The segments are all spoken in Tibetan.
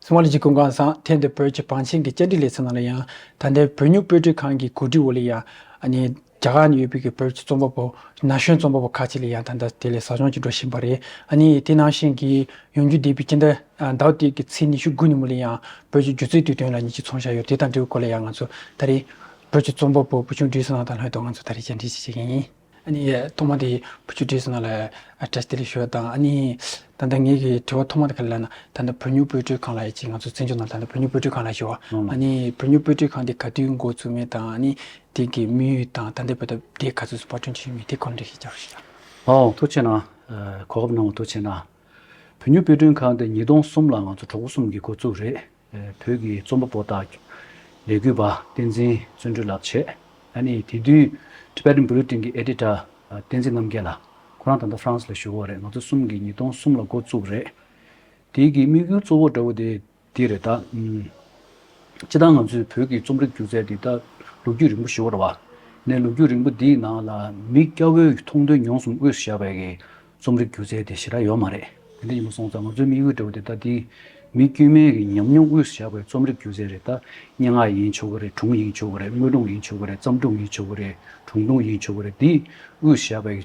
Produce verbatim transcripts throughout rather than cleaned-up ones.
ཚང་མ་ལ་ཅིག་སྐུ་ཁམས་བཟང་། ཐེངས་འདིར་བོད་ཀྱི་བང་ཆེན་གྱི་བཅར་འདྲི་ལེ་ཚན་ནང་ལ་ཡང་ད་ལྟའི་བོད་ཉིད་དཔེ་སྐྲུན་ཁང་གི་གོ་སྒྲིག་འོག་ལ་ཡང་ཨ་ནི་རྒྱ་གར་ནས་ཡོད་པའི་གི་བོད་ཀྱི་རྩོམ་པ་པོ་ན་གཞོན་རྩོམ་པ་པོ་ཁག་ཅིག་ལ་ཡང་ད་ལྟ་དེ་ལ་ཟབ་སྦྱོང་ཅིག་འགྲོ་བཞིན་པ་རེད། ཨ་ནི་དེ་ནང་བཞིན་གྱི་ཡོང་རྒྱུ་བསྡད་པའི་སྤྱི་ཟླ་ཟླ་བ་འདི་གི་ཚེས་ཉི་ཤུ་དགུ་ཉིན་མོ་ལ་ཡང་བོད་ཀྱི་སྒྱུ་རྩལ་དུས་སྟོན་ལ་ཉིན་གཅིག་འཚོགས་བཞག་ཡོད། དེ་དང་འབྲེལ་བའི་སྐོར་ལ་ཡང་ང་ཚོ་ད་རེས་བོད་ཀྱི་རྩོམ་པ་པོ་བུ་ཆུང་བགྲེས་སོང་ལགས་དང་ལྷན་དུ་ང་ཚོ་ད་རེས་བཅར་འདྲི་ཞིག་བྱེད་ཀྱི་ཡིན། ཨ་ནི་ཐོག་མ་དེ་བུ་ཆུང་བགྲེས་སོང་ལགས་ལ་བཀྲ་ཤིས་བདེ་ལེགས་ཞུ་བ་དང་། ཨ་ནི་ད་ལྟ་ངེད་ཀྱི་དྲི་བ་ཐོག་མ་དེ་ག་རེ་ལབ་ན། ད་ལྟ་བོད་ཉིད་དཔེ་སྐྲུན་ཁང་ལ་ཡ་ཅིག་ང་ཚོ་བཙན་བྱོལ་ནང་ད་ལྟ་བོད་ཉིད་དཔེ་སྐྲུན་ཁང་ལ་ཞུ་བ། ཨང་། ཨ་ནི་བོད་ཉིད་དཔེ་སྐྲུན་ཁང་དེ་ག་དུས་འགོ་བཙུགས་མིན་དང་། ཨ་ནི་དེ་གི་དམིགས་ཡུལ་དང་ད་ལྟའི་བར་དུ་དེ་ག་ཚོད་ཙམ་པར་སྐྲུན་བྱས་མིན་དེ་སྐོར་འགྲེལ་བཤད་རྒྱག་རོགས་ཞུ། ཨོ། ཐུགས་རྗེ་གནང་། ཨ། གོ་སྐབས་གནང་བ་ཐུགས་རྗེ་གནང་། བོད་ཉིད་དཔེ་སྐྲུན་ཁང་དེ་ཉིས་སྟོང་གསུམ་ལ་ང་ཚོ་གྲོགས་པོ་གསུམ་གྱིས་འགོ་བཙུགས་རེད། ཨེ། བོད་ཀྱི་རྩོམ་པ་པོ་དང་ལས་འགུལ་པ་བསྟན་འཛིན་བརྩོན་འགྲུས་ལགས་བྱས། ཨ་ནི་དེ་དུས་Tibetan Bulletin གྱི་ཨེ་ཌི་ཊར་བསྟན་འཛིན་རྣམ་རྒྱལ་ལགས། ཁོ་རང་ད་ལྟ་ཧྥ་རན་སི་ལ་བཞུགས་ཡོད་རེད། ང་ཚོ་གསུམ་གྱིས་ཉིས་སྟོང་གསུམ་ལ་འགོ་བཙུགས་རེད། དེ་གི་དམིགས་ཡུལ་གཙོ་བོ་འདྲ་བོ་དེ་དེ་རེད་ད། ཨུམ། སྤྱིར་བཏང་ང་ཚོའི་བོད་ཀྱི་རྩོམ་རིག་སྒྱུ་རྩལ་འདི་ད་ལོ་རྒྱུས་རིང་པོ་ཞིག་ཡོད་རེད་བ། ནས་ལོ་རྒྱུས་རིང་པོ་འདིའི་ནང་ལ་མི་སྐྱ་བོས་མཐོང་ཐོས་མྱོང་གསུམ་དབུས་སུ་བཞག་པའི་གི་རྩོམ་རིག་སྒྱུ་རྩལ་དེ་ཞེ་དྲག་ཡོད་མ་རེད། དེ་འདྲ་ཡིན་པ་སོང་ཙང་ང་ཚོའི་དམིགས་ཡུལ་འདྲ་བོ་དེ་ད་དེ་མི་དཀྱུས་མའི་གི་ཉམས་མྱོང་དབུས་སུ་བཞག་པའི་རྩོམ་རིག་སྒྱུ་རྩལ་རེད། ད་སྙན་ངག་ཡིན་ཆོག་གི་རེད། སྒྲུང་ཡིན་ཆོག་གི་རེད། དངོས་སྒྲུང་ཡིན་ཆོག་གི་རེད། བརྩམས་སྒྲུང་ཡིན་ཆོག་གི་རེད། སྒྲུང་ཐུང་ཡིན་ཆོག་གི་རེད། དེ་དབུས་སུ་བཞག་པའི་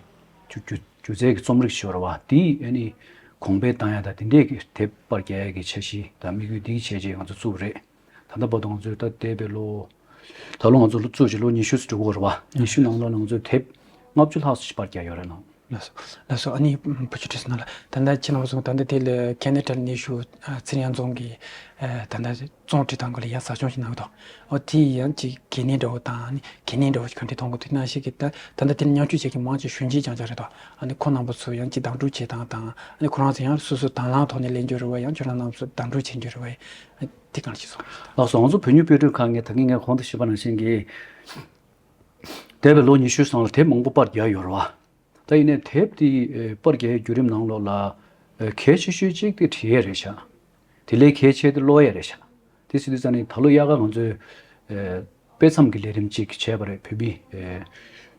སྒྱུ་སྒྱུ་སྒྱུ་རྩལ་གྱི་རྩོམ་རིག་ཞིག་ཡོད་རེད་བ། དེ་ཨ་ནི་གོང་འཕེལ་བཏང་ཡ་དང་དེ་འདྲས་ཀྱི་དེབ་པར་རྒྱག་ཡ་གི་འཆར་གཞི་དང་དམིགས་ཡུལ་འདི་གི་བྱས་རྗེས་ང་ཚོ་བཙུགས་རེད། ད་ལྟ་བར་དུ་ང་ཚོས་ད་འདས་པའི་ལོ། ད་ལོ་ང་ཚོ་ལོ་བཙུགས་བྱས་ལོ་ཉི་ཤུ་ཙམ་འགྲོ་གི་ཡོད་རེད་བ། ཉི་ཤུ་ནང་ལོགས་ལ་ང་ཚོས་དེབ་ལྔ་བཅུ་ལྷག་ཙམ་ཞིག་པར་རྒྱག་ཡོད་རེད་ལགས། ལགས་སོ། ལགས་སོ། ཨ་ནི་བུ་ཆུང་བགྲེས་སོང་ལགས། ད་ལྟ་ཁྱེད་རྣམ་པ་ཚོ་ད་ལྟ་དེ་ལ་ཁེ་ན་ཌ་ནས་ཞུ་ཚེ་རིང་རྫོང་གི་ད་ལྟ་རྩོམ་བྲིས་སྟངས་སྐོར་ལ་ཡང་ཟབ་སྦྱོང་ཞིག་གནང་གི་འདུག། ཨོ། དེ་ཡང་ཅིག་གལ་གནད་འདྲ་བོ་དང་། ཨ་ནི་གལ་གནད་འདྲ་བོ་ཞིག་ག་འདྲ་མཐོང་གི་འདུག། དེ་ནང་བཞིན་གྱི་ད་ད་ལྟ་དེ་ལ་མཉམ་ཞུགས་བྱེད་མཁན་མང་ཆེ་གཞོན་སྐྱེས་རྐྱང་རྐྱང་རེད་དོ། ཨ་ནི་ཁོང་རྣམ་པ་ཚོ་ཡང་ཅིག་གདམ་སྒྲུག་བྱེད་སྟངས་དང་། ཨ་ནི་ཁོ་རང་ཚོ་ཡང་སོ་སོ་དང་བླངས་ཐོག་ནས་ལེན་རྒྱུ་རེད་བ། ཡང་ཁྱོད་རང་རྣམ་ཚོ་གདམ་སྒྲུག་བྱེད་རྒྱུ་རེད་བ། ཨ། དེ་གང་ཞིག་སོང་། ལགས་སོ། ང་ཚོ་བོད་ཉིད་དཔེ་སྐྲུན་ཁང་ངས་ད་གིན་ངས་གོང་དུ་ཞུས་པ་ནང་བཞིན་གྱི་འདས་པའི་ལོ་ཉི་ཤུའི་སང་ལ་དེབ་མང་པོ་པར་རྒྱག་ཡོད་རེད་བ། ད་ཡིན་ནའི་དེབ་དེ་པར་རྒྱག་ཡའི་བརྒྱུད་རིམ་ནང་ལོགས་ལ་གལ་ཆེ་ཤོས་གཅིག་དེ་བྲིས་ཡས་རེད་ཤག། དེ་ལས་གལ་ཆེ་དེ་ཀློག་ཡས་རེད་ཤག། དེ་ཟེར་དུས་ཙ་ནི་ད་ལོ་དབྱར་ཁ་ང་ཚོས་ཨེ། དཔེ་མཚམས་ཀྱི་ལས་རིམ་གཅིག་བྱས་པ་རེད། བོད་མི་ཨེ།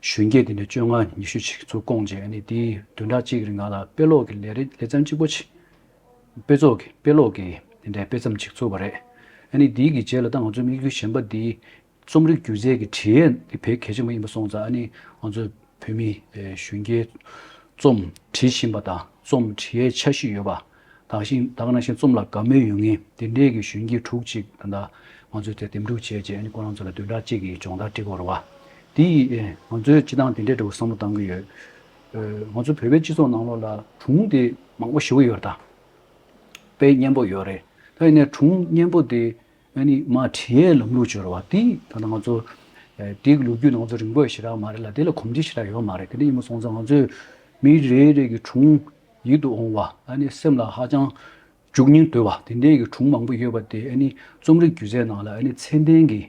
གཞོན་སྐྱེས་དེ་འདྲ་བཅོ་ལྔ་ཉི་ཤུ་ཅིག་ཚུར་བསྐོངས་རྗེས། ཨ་ནི་དེའི་བདུན་ཕྲག་གཅིག་རིང་ལ་དཔེ་ཀློག་གི་ལས་རིམ་ལེ་ཚན་གཅིག་པོ་ཅིག། དཔེ་ཚོགས་ཀྱི་དཔེ་ཀློག་གི་དེ་འདྲའི་དཔེ་མཚམས་ཅིག་བཙུགས་པ་རེད། ཨ་ནི་དེའི་གི་རྗེས་ལ་ད་ང་ཚོའི་དམིགས་ཡུལ་གཞན་པ་དེ་རྩོམ་རིག་སྒྱུ་རྩལ་གྱི་བྲིས་ཡས་དེ་དཔེ་གལ་ཆེན་པོ་ཡིན་པ་སོང་ཙང་། ཨ་ནི་ང་ཚོ་བོད་མི་ཨེ། གཞོན་སྐྱེས་རྩོམ་བྲིས་ཕྱིན་པ་དང་རྩོམ་བྲིས་ཡས་འཆར་གཞི་ཡོད་པ། ད་ག་ནང་བཞིན་རྩོམ་ལ་དགའ་མོས་ཡོད་མཁན་དེ་འདྲའི་གི་གཞོན་སྐྱེས་དྲུག་ཅིག་ད་ལྟ་ང་ཚོས་དེ་འདེམས་སྒྲུག་བྱས་རྗེས། ཨ་ནི་ཁོ་རང་ཚོ་ལ་བདུན་ཕྲག་གཅིག་གི་སྦྱོང་བརྡར་སྤྲད་དགོས་རེད་བ། དེ་ཡིས་ཨེ། ང་ཚོས་སྤྱིར་བཏང་དེ་འདྲའི་འདྲ་བོ་བསམ་བློ་བཏང་གི་ཡོད། ཨེ། ང་ཚོ་བོད་པའི་སྤྱི་ཚོགས་ནང་ལོགས་ལ་སྒྲུང་དེ་མང་པོ་ཞེ་པོ་ཡོད་རེད་ད། དཔེ་སྙན་པོ་ཡོད་རེད། ད་ཡིན་ནའི་སྒྲུང་སྙན་པོ་དེ་ཨ་ནི་མར་བྲིས་ཡས་ལམ་ལུགས་ཅིག་ཡོད་རེད་བ། དེ་ད་ལྟ་ང་ཚོ་ཨེ། དེའི་ལོ་རྒྱུས་ནང་ཚོ་རིང་པོ་ཞེ་དྲག་མ་རེད་ལ། དེ་ལ་གོམས་འདྲིས་ཞེ་དྲག་ཡོད་མ་རེད། དེ་འདྲ་ཡིན་པ་སོང་ཙང་ང་ཚོས་མི་རེ་རེ་གི་སྒྲུང་ཡིད་དུ་འོང་བ། ཨ་ནི་སེམས་ལ་ཧ་ཅང་འཇུག་སྙིང་འདོད་པ་དེ་འདྲའི་གི་སྒྲུང་མང་པོ་ཡོད་པ་དེ། ཨ་ནི་རྩོམ་རིག་སྒྱུ་རྩལ་ནང་ལ་ཨ་ནི་ཚད་ལྡན་གྱི་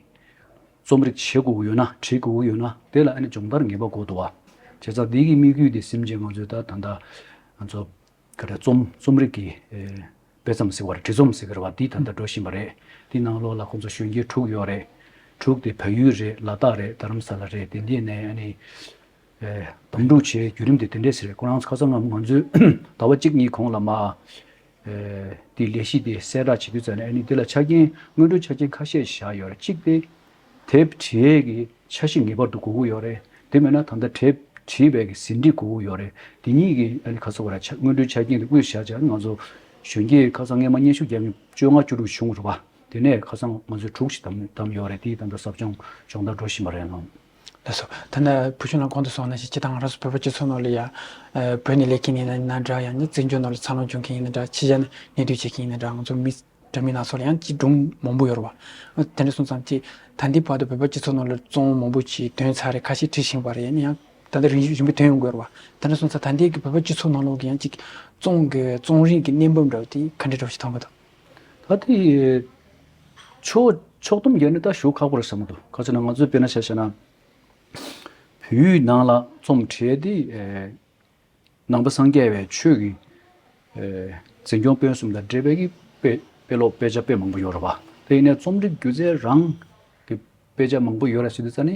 རྩོམ་རིག་བྱེད་དགོས་ཀྱི་ཡོད་ན། བྲི་དགོས་ཀྱི་ཡོད་ན། དེ་ལ་ཨ་ནི་སྦྱོང་བརྡར་ངེས་པར་དགོས་འདུག་བ། བྱས་ཙང་འདི་གི་དམིགས་ཡུལ་དེ་ཟིན་རྗེས་ང་ཚོས་ད་ད་ལྟ་ང་ཚོ་ག་རེ། རྩོམ། རྩོམ་རིག་གི་ཨེ། དཔེ་མཚམས་ཟེར་བ་རེད། བྲིས་རྩོམ་ཟེར་གྱི་རེད་བ། འདི་ད་ལྟ་འགྲོ་བཞིན་པ་རེད། འདི་ནང་ལོགས་ལ་ཁོང་ཚོ་གཞོན་སྐྱེས་དྲུག་ཡོད་རེད། དྲུག་དེ་བལ་ཡུལ་རེད། ལ་དྭགས་རེད། རྡ་རམ་ས་ལ་རེད། དེ་འདྲའི་ནས་ཨ་ནི་ཨེ། འདེམས་སྒྲུག་བྱས་བརྒྱུད་རིམ་དེ་དེ་འདྲས་ཟེར་རེད། ཁོ་རང་ཁ་སང་ང་ང་ཚོས་ཟླ་བ་གཅིག་གཉིས་གོང་ལ་མར་ཨེ། དེ་ལས་གཞི་དེ་གསལ་བསྒྲགས་བྱེད་དུས་ཙམ་ནས། ཨ་ནི་དེ་ལ་ཆ་རྐྱེན། སྔོན་འགྲོའི་ཆ་རྐྱེན་ཁ་ཤས་བཞག་ཡོད་རེད། གཅིག་དེ་དེབ་བྲིས་ཡས་ཀྱི་འཆར་གཞི་ངེས་པར་དུ་དགོས་ཀྱི་ཡོད་རེད། དེ་མེད་ན་ད་ལྟ་དེབ་བྲིས་པའི་གི་ཟིན་བྲིས་དགོས་ཀྱི་ཡོད་རེད། དེ་གཉིས་ཀྱི་ཨ་ནི་ཁ་སོ་བ་ར་ཆ། སྔོན་འགྲོའི་ཆ་རྐྱེན་དེ་དབུས་བཞག་བྱས། ང་ཚོ་གཞོན་སྐྱེས་ཁ་སང་སྔས་མ་སྙན་ཞུ་བརྒྱབ་མཁན་བཅོ་ལྔ་བཅུ་དྲུག་བྱུང་རེད་བ། དེ་ནས་ཁ་སང་ང་ཚོས་དྲུག་ཞིག་བདམས་བདམས་ཡོད་རེད། དེ་ད་ལྟ་ཟབ་སྦྱོང་སྦྱོང་བརྡར་འགྲོ་བཞིན་པ་རེད་ལགས། ལགས་སོ། ད་ནི་བུ་ཆུང་ལགས་གོང་དུ་གསུངས་ནང་བཞིན་སྤྱིར་བཏང་ང་རང་ཚོ་བོད་པ་སྤྱི་ཚོགས་ནང་ལ་ཡ། ཨ། བོད་ནས་སླེབས་མཁན་ཡིན་ན་འདྲ། ཡང་ན་བཙན་བྱོལ་ནང་ལ་འཚར་ལོངས་བྱུང་མཁན་ཡིན་ན་འདྲ། ཕྱི་རྒྱལ་ནས་གནས་སྡོད་བྱེད་མཁན་ཡིན་ན་འདྲ། ང་ཚོ་མི་འདྲ་མིན་སྣ་ཚོགས་ལ་ཡང་ཅིག་སྒྲུང་མང་པོ་ཡོད་རེད་བ། དེ་འདྲ་སོང་ཙང་ཅིག་ད་ལྟའི་བར་དུ་བོད་པ་སྤྱི་ཚོགས་ནང་ལ་རྩོམ་མང་པོ་ཅིག་ཐོན་ཚར་རེད། ཁ་ཤས་བྲིས་ཤིང་པ་རེད། ཡིན་ན་ཡང་ད་ལྟ་རིང་རིང་པོ་ཐོན་ཡོང་གི་ཡོད་རེད་བ། དེ་འདྲ་སོང་ཙང་ད་ལྟའི་གི་བོད་པ་སྤྱི་ཚོགས་ནང་ལོགས་ཀྱི་ཡང་ཅིག་རྩོམ་གྱི་རྩོམ་རིག་གི་གནས་བབ་འདྲ་བ་དེ་ག་འདྲ་འདྲ་བོ་ཞིག་མཐོང་གི་འདུག། ད་དེ་ཕྱོགས་ཕྱོགས་བསྡོམས་བརྒྱབ་ནས་ད་ཞུ་ཁག་པོ་རེད་བསམ་གྱི་འདུག། ག་ཚོད་ན་ང་ཚོས་དཔེར་ན་ཆ་བཞག་ན། བོད་ཡིག་ནང་ལ་རྩོམ་བྲིས་ཏེ། ཨེ། ནང་པ་སངས་རྒྱས་པའི་ཆོས་ཀྱི། ཨེ། འཛིན་སྐྱོང་སྤེལ་གསུམ་དང་འབྲེལ་བའི་གི་དཔེ་དཔེ་ཀློག་དཔེ་ཆ་དཔེ་མང་པོ་ཡོད་རེད་བ། དེ་ཡིན་ནའི་རྩོམ་རིག་སྒྱུ་རྩལ་རང་གི་དཔེ་ཆ་མང་པོ་ཡོད་རེད་ཟེར་དུས་ཙ་ནི་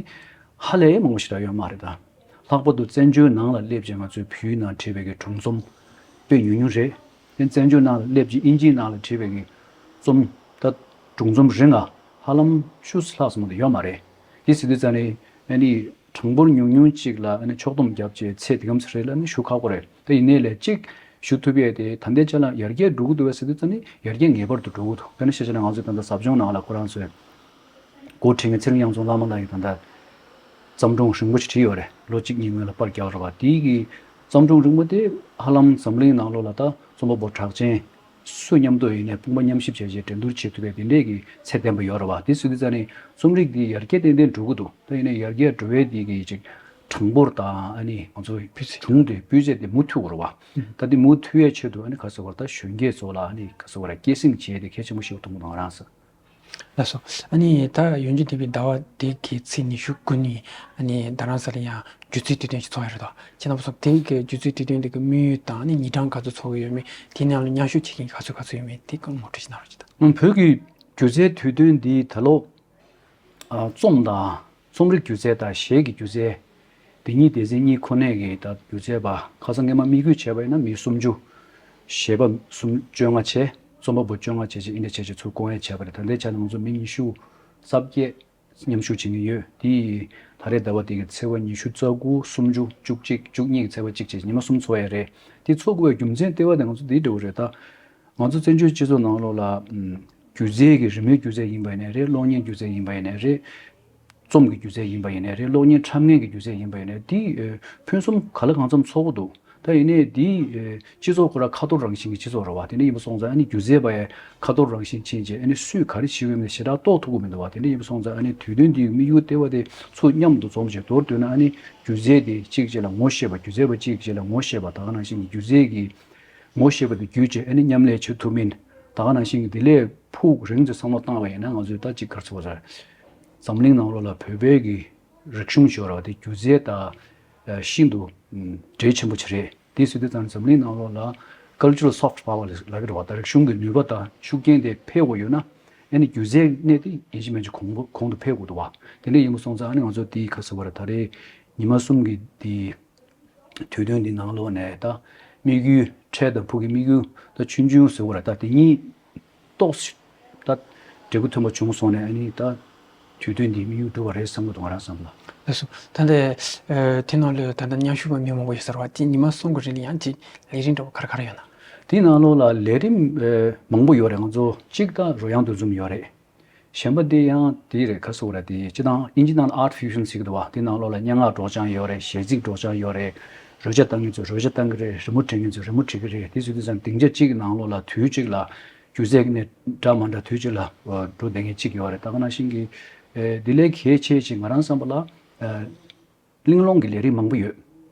ཧ་ལས་མང་པོ་ཞེ་དྲག་ཡོད་མ་རེད་ད། ལྷག་པར་དུ་བཙན་བྱོལ་ནང་ལ་སླེབས་རྗེས་ང་ཚོའི་བོད་ཡིག་ནང་བྲིས་པའི་གི་སྒྲུང་རྩོམ་དཔེ་ཉུང་ཉུང་རེད། དེ་བཙན་བྱོལ་ནང་ལ་སླེབས་རྗེས་དབྱིན་ཇིའི་ནང་ལ་བྲིས་པའི་གི་ རྩོམ་ད་སྒྲུང་རྩོམ་རིགས་ལྔ་ཧ་ལམ་བཅུ་ཙམ་ལྷག་ཙམ་དུ་ཡོད་མ་རེད། དེ་ཟེར་དུས་ཙ་ནི་ཨ་ནི་གྲངས་འབོར་ཉུང་ཉུང་ཅིག་ལ་ཨ་ནི་ཕྱོགས་བསྡོམས་བརྒྱབ་བྱས་ཚད་དེ་གམ་ཙམ་རེད་ལབ་ནི་ཞུ་ཁག་པོ་རེད། ད་ཡིན་ནའི་ལས་གཅིག་ཞུ་ཐུབ་ཡས་དེ་ད་ལྟའི་ཆ་ལ་ཡར་རྒྱས་འགྲོ་གི་འདུག་བས་ཟེར་དུས་ཙ་ནི་ཡར་རྒྱས་ངེས་པར་དུ་འགྲོ་གི་འདུག་དཔེར་ན་བཤད་ཆ་ན་ང་ཚོས་ད་ལྟ་ཟབ་སྦྱོང་ནང་ལ་ཁོ་རང་ཚོས་འགོ་ཁྲིད་མཁན་ཚེ་རིང་དབྱངས་འཛོམས་ལྷ་མོ་ལགས་ཀྱིས་ད་ལྟ་བརྩམས་སྒྲུང་རིང་པོ་ཞིག་བྲིས་ཡོད་རེད། ལོ་གཅིག་གཉིས་སྔོན་ལ་པར་རྒྱག་རེད་བ། དེའི་གི་བརྩམས་སྒྲུང་རིང་པོ་དེ་ཧ་ལམ་འཛམ་གླིང་ནང་ལོགས་ལ་ད་རྩོམ་པ་པོ་གྲགས་ཅན་སུ་མཉམ་དུ་ཡིན་ནའི་དཔུང་པ་མཉམ་གཤིབ་བྱས་རྗེས་འགྲན་བསྡུར་བྱེད་ཐུབ་པའི་དེ་འདྲས་ཀྱི་ཚད་ལྡན་པ་ཡོད་རེད་བ། དེ་ཟེར་དུས་ཙ་ནི་རྩོམ་རིག་འདི་ཡར་རྒྱས་ཏན་ཏན་འགྲོ་གི་འདུག་ད་ཡིན་ནའི་ཡར་རྒྱས་འགྲོ་བའི་དེ་གི་ཅིག་གྲངས་འབོར་དང་ཨ་ནི་ང་ཚོ་སྤུས་ཚད་སྒྲུང་དེ་སྤུས་ཚད་དེ་མུ་མཐུད་དགོས་རེད་བ། ད་དེ་མུ་མཐུད་ཡས་ཆེད་དུ་ཨ་ནི་ག་ཟེར་བ་རེད། ད་གཞོན་སྐྱེས་ཚོ་ལ་ཨ་ནི་ག་ཟེར་བ་རེད། སྐྱེད་སྲིང་བྱས་ཏེ་གལ་ཆེན་པོ་ཞིག་མཐོང་གི་འདུག་ང་རང་ཚོ། ལགས་སོ། ཨ་ནི་ད་ཡོང་རྒྱུ་འདས་པའི་ཟླ་བ་འདི་གི་ཚེས་ཉི་ཤུ་དགུ་ཉིན་ཨ་ནི་རྡ་རམ་ས་ལ་ཡང་སྒྱུ་རྩལ་དུས་སྟོན་ཞིག་ཚོགས་ཡ་རེད་དོ། ཁྱེད་རྣམ་པ་ཚོ་དེ་གི་སྒྱུ་རྩལ་དུས་སྟོན་འདི་གི་དམིགས་ཡུལ་དང་ཨ་ནི་ཉིན་གྲངས་ག་ཚོད་ཚོགས་ཀྱི་ཡོད་མེད། དེ་ནང་ལ་མཉམ་ཞུགས་བྱེད་མཁན་ག་ཚོད་ག་ཚོད་ཡོད་མེད་དེ་སྐོར་ངོ་སྤྲོད་ཅིག་གནང་རོགས་གྱིས་ད། ཨང་། བོད་ཀྱི་སྒྱུ་རྩལ་དུས་སྟོན་འདི་ད་ལོ། ཨ། རྩོམ་དང་། རྩོམ་རིག་སྒྱུ་རྩལ་དང་གཞས་ཀྱི་སྒྱུ་རྩལ། དེ་གཉིས་སྡེ་ཚན་གཉིས་ཁོ་ནས་ཀྱི་ད་སྒྱུ་རྩལ་པ་ཁ་སང་སྔས་མ་དམིགས་ཡུལ་བྱས་པ་ཡིན་ན་མི་སུམ་ཅུ། གཞས་པ་སུམ་བཅོ་ལྔ་བྱས། རྩོམ་པ་པོ་བཅོ་ལྔ་བྱས་བྱས་ཨིན་འདྲ་བྱས་བྱས་ཚུར་བསྐོང་ཡས་བྱས་པ་རེད། ད་ལྟའི་ཆ་ནས་ང་ཚོ་མི་ཉི་ཤུ་རྩ་བརྒྱད་མཉམ་ཞུགས་བྱེད་མཁན་ཡོད། དེ་ཡིས་ད་རེས་ཟླ་བ་འདི་གི་ཚེས་པ་ཉི་ཤུ་རྩ་དགུ། སུམ་ཅུ། བཅུ་གཅིག། བཅུ་གཉིས་ཀྱི་ཚེས་པ་གཅིག་བྱས་ཉི་མ་གསུམ་ཚོགས་ཡས་རེད། དེ་ཚོགས་དགོས་པའི་རྒྱུ་མཚན་ལྟེ་བ་དེ་ང་ཚོ་འདི་འདྲ་བོ་རེད་ད། ང་ཚོ་བཙན་བྱོལ་སྤྱི་ཚོགས་ནང་ལོགས་ལ། ཨམ། སྒྱུ་རྩལ་གྱི་རི་མོའི་སྒྱུ་རྩལ་ཡིན་པ་ཡིན་ནའི་རེད། གློག་བརྙན་སྒྱུ་རྩལ་ཡིན་པ་ཡིན་ནའི་རེད། རྩོམ་གྱི་སྒྱུ་རྩལ་ཡིན་པ་ཡིན་ནའི་རེད། གློག་བརྙན་འཁྲབ་མཁན་གྱི་སྒྱུ་རྩལ་ཡིན་པ་ཡིན་ནའི་རེད། དེ་ཨེ། ཕུན་སུམ་ག་ལ་གང་འཚམ་ཚོགས་ཀྱི་འདུག་ད་ཡིན་ནའི་དེ་ཨེ། སྤྱི་ཚོགས་ཁོ་རང་ཁ་ཐོར་རང་བཞིན་གྱི་སྤྱི་ཚོགས་རེད་བ། དེ་འདྲ་ཡིན་པ་སོང་ཙང་ཨ་ནི་སྒྱུ་རྩལ་པ་ཡང་ཁ་ཐོར་རང་བཞིན་ཕྱིན་རྗེས་ཨ་ནི་སུས་ག་རེ་བྱེད་ཀྱི་ཡོད་མེད་ཞེ་དྲག་རྟོགས་ཐུབ་ཀྱི་མི་འདུག་བ། དེ་འདྲ་ཡིན་པ་སོང་ཙང་ཨ་ནི་དུས་སྟོན་འདིའི་དམིགས་ཡུལ་ལྟེ་བ་དེ་ཚུར་མཉམ་དུ་འཛོམས་བྱས་མདོར་བསྡུས་ན་ཨ་ནི་སྒྱུ་རྩལ་དེ་གཅིག་བྱས་ལ་ངོ་ཤེས་པ། སྒྱུ་རྩལ་པ་གཅིག་བྱས་ལ་ངོ་ཤེས་པ། ད་ག་ནང་བཞིན་གྱི་སྒྱུ་རྩལ་གྱི་ངོ་ཤེས་པ་དེ་བརྒྱུད་བྱས་ཨ་ནི་མཉམ་ལས་བྱེད་ཐུབ་མིན། ད་ག་ནང་བཞིན་གྱི་དེ་ལས་ཕུགས་རིང་དུ་བསམ་བློ་བཏང་བ་ཡིན་ན་ང་ཚོས་ད་ཅིག་ག་རེ་ཟེར་དགོས་རེད། འཛམ་གླིང་ནང་ལོགས་ལ་བོད་པའི་གི་རིག་གཞུང་ཞེས་པ་དེ་སྒྱུ་རྩལ་དང་ཤིན་ཏུ་འབྲེལ་ཆེན་པོ་ཅིག་རེད། དེ་ཟེར་དུས་ཙང་འཛམ་གླིང་ནང་ལོགས་ལ་cultural soft power ལབ་ཀྱི་རེད་བ། ད་རིག་གཞུང་གི་ནུས་པ་དང་ཤུགས་རྐྱེན་དེ་འཕེལ་དགོས་ཡོད་ན་ཨ་ནི་སྒྱུ་རྩལ་གནས་དེ་ཡིན་གཅིག་མིན་གཅིག་གོང་གོང་དུ་འཕེལ་དགོས་འདུག་བ། དེ་འདྲ་ཡིན་པ་སོང་ཙང་ཨ་ནི་ང་ཚོ་དེ་ག་རེ་ཟེར་དགོས་རེད། ད་རེས་ཉི་མ་གསུམ་གྱི་དེ། དུས་སྟོན་འདི་ནང་ལོགས་ནས་ད་དམིགས་ཡུལ་འཕྲལ་དང་ཕུགས་ཀྱི་དམིགས་ཡུལ་ད་ཆུང་ཆུང་ཟེར་བ་རེད། ད་དེ་གཉིས་ཏོག་ཙམ་ད་འབྲས་བུ་ཐོན་པ་བྱུང་སོང་ནས་ཨ་ནི་ད་དུས་སྟོན་འདིའི་དམིགས་ཡུལ་འགྲུབ་པ་རེད་བསམ་གྱི་འདུག་ང་རང་བསམ་ལ། ལགས་སོ། ད་ལྟ་ཨ་དེ་ནང་ལ་ད་ལྟ་མཉམ་ཞུགས་པ་མི་མང་པོ་ཡོད་ས་རེད་བ། དེ་ཉི་མ་གསུམ་གྱི་རིང་ལ་ཡང་དེ་ལས་རིམ་འདྲ་བོ་ག་རེ་ག་རེ་ཡོད་ན། དེའི་ནང་ལོགས་ལ་ལས་རིམ་ཨ་མང་པོ་ཡོད་རེད། ང་ཚོ་གཅིག་ད་རོལ་དབྱངས་འདུ་འཛོམས་ཡོད་རེད། གཞན་པ་དེ་ཡང་དེ་རེད། ག་རེ་ཟེར་དགོས་རེད། དེ་སྤྱིར་བཏང་དབྱིན་ཇི་ནང་ལ་art fusion ཟེར་གྱི་འདུག་བ། དེ་ནང་ལོགས་ལ་སྙན་ངག་སྒྲོག་སྦྱང་ཡོད་རེད། གཞས་ཚིག་སྒྲོག་སྦྱང་ཡོད་རེད། རོལ་ཆ་བཏང་མཁན་ཚོས་རོལ་ཆ་བཏང་གི་རེད། རི་མོ་འབྲི་མཁན་ཚོས་རི་མོ་འབྲི་གི་རེད། དེ་ཚོ་དུས་ཙམ་སྡིངས་ཆ་གཅིག་གི་ནང་ལོགས་ལ་དུས་གཅིག་ལ་སྒྱུ་རྩལ་གྱི་གནས་འདྲ་མི་འདྲ་དུས་གཅིག་ལ་འགྲོ་བསྡད་མཁན་གཅིག་ཡོད་རེད། ད་ག་ནང་བཞིན་གྱི་ཨེ་དེ་ལས་གལ་ཆེ་ཆེ་ང་རང་བསམ་པ་ལ་ཨེ། གླེང་སློང་གི་ལས་རིགས་མང་པོ་ཡོད།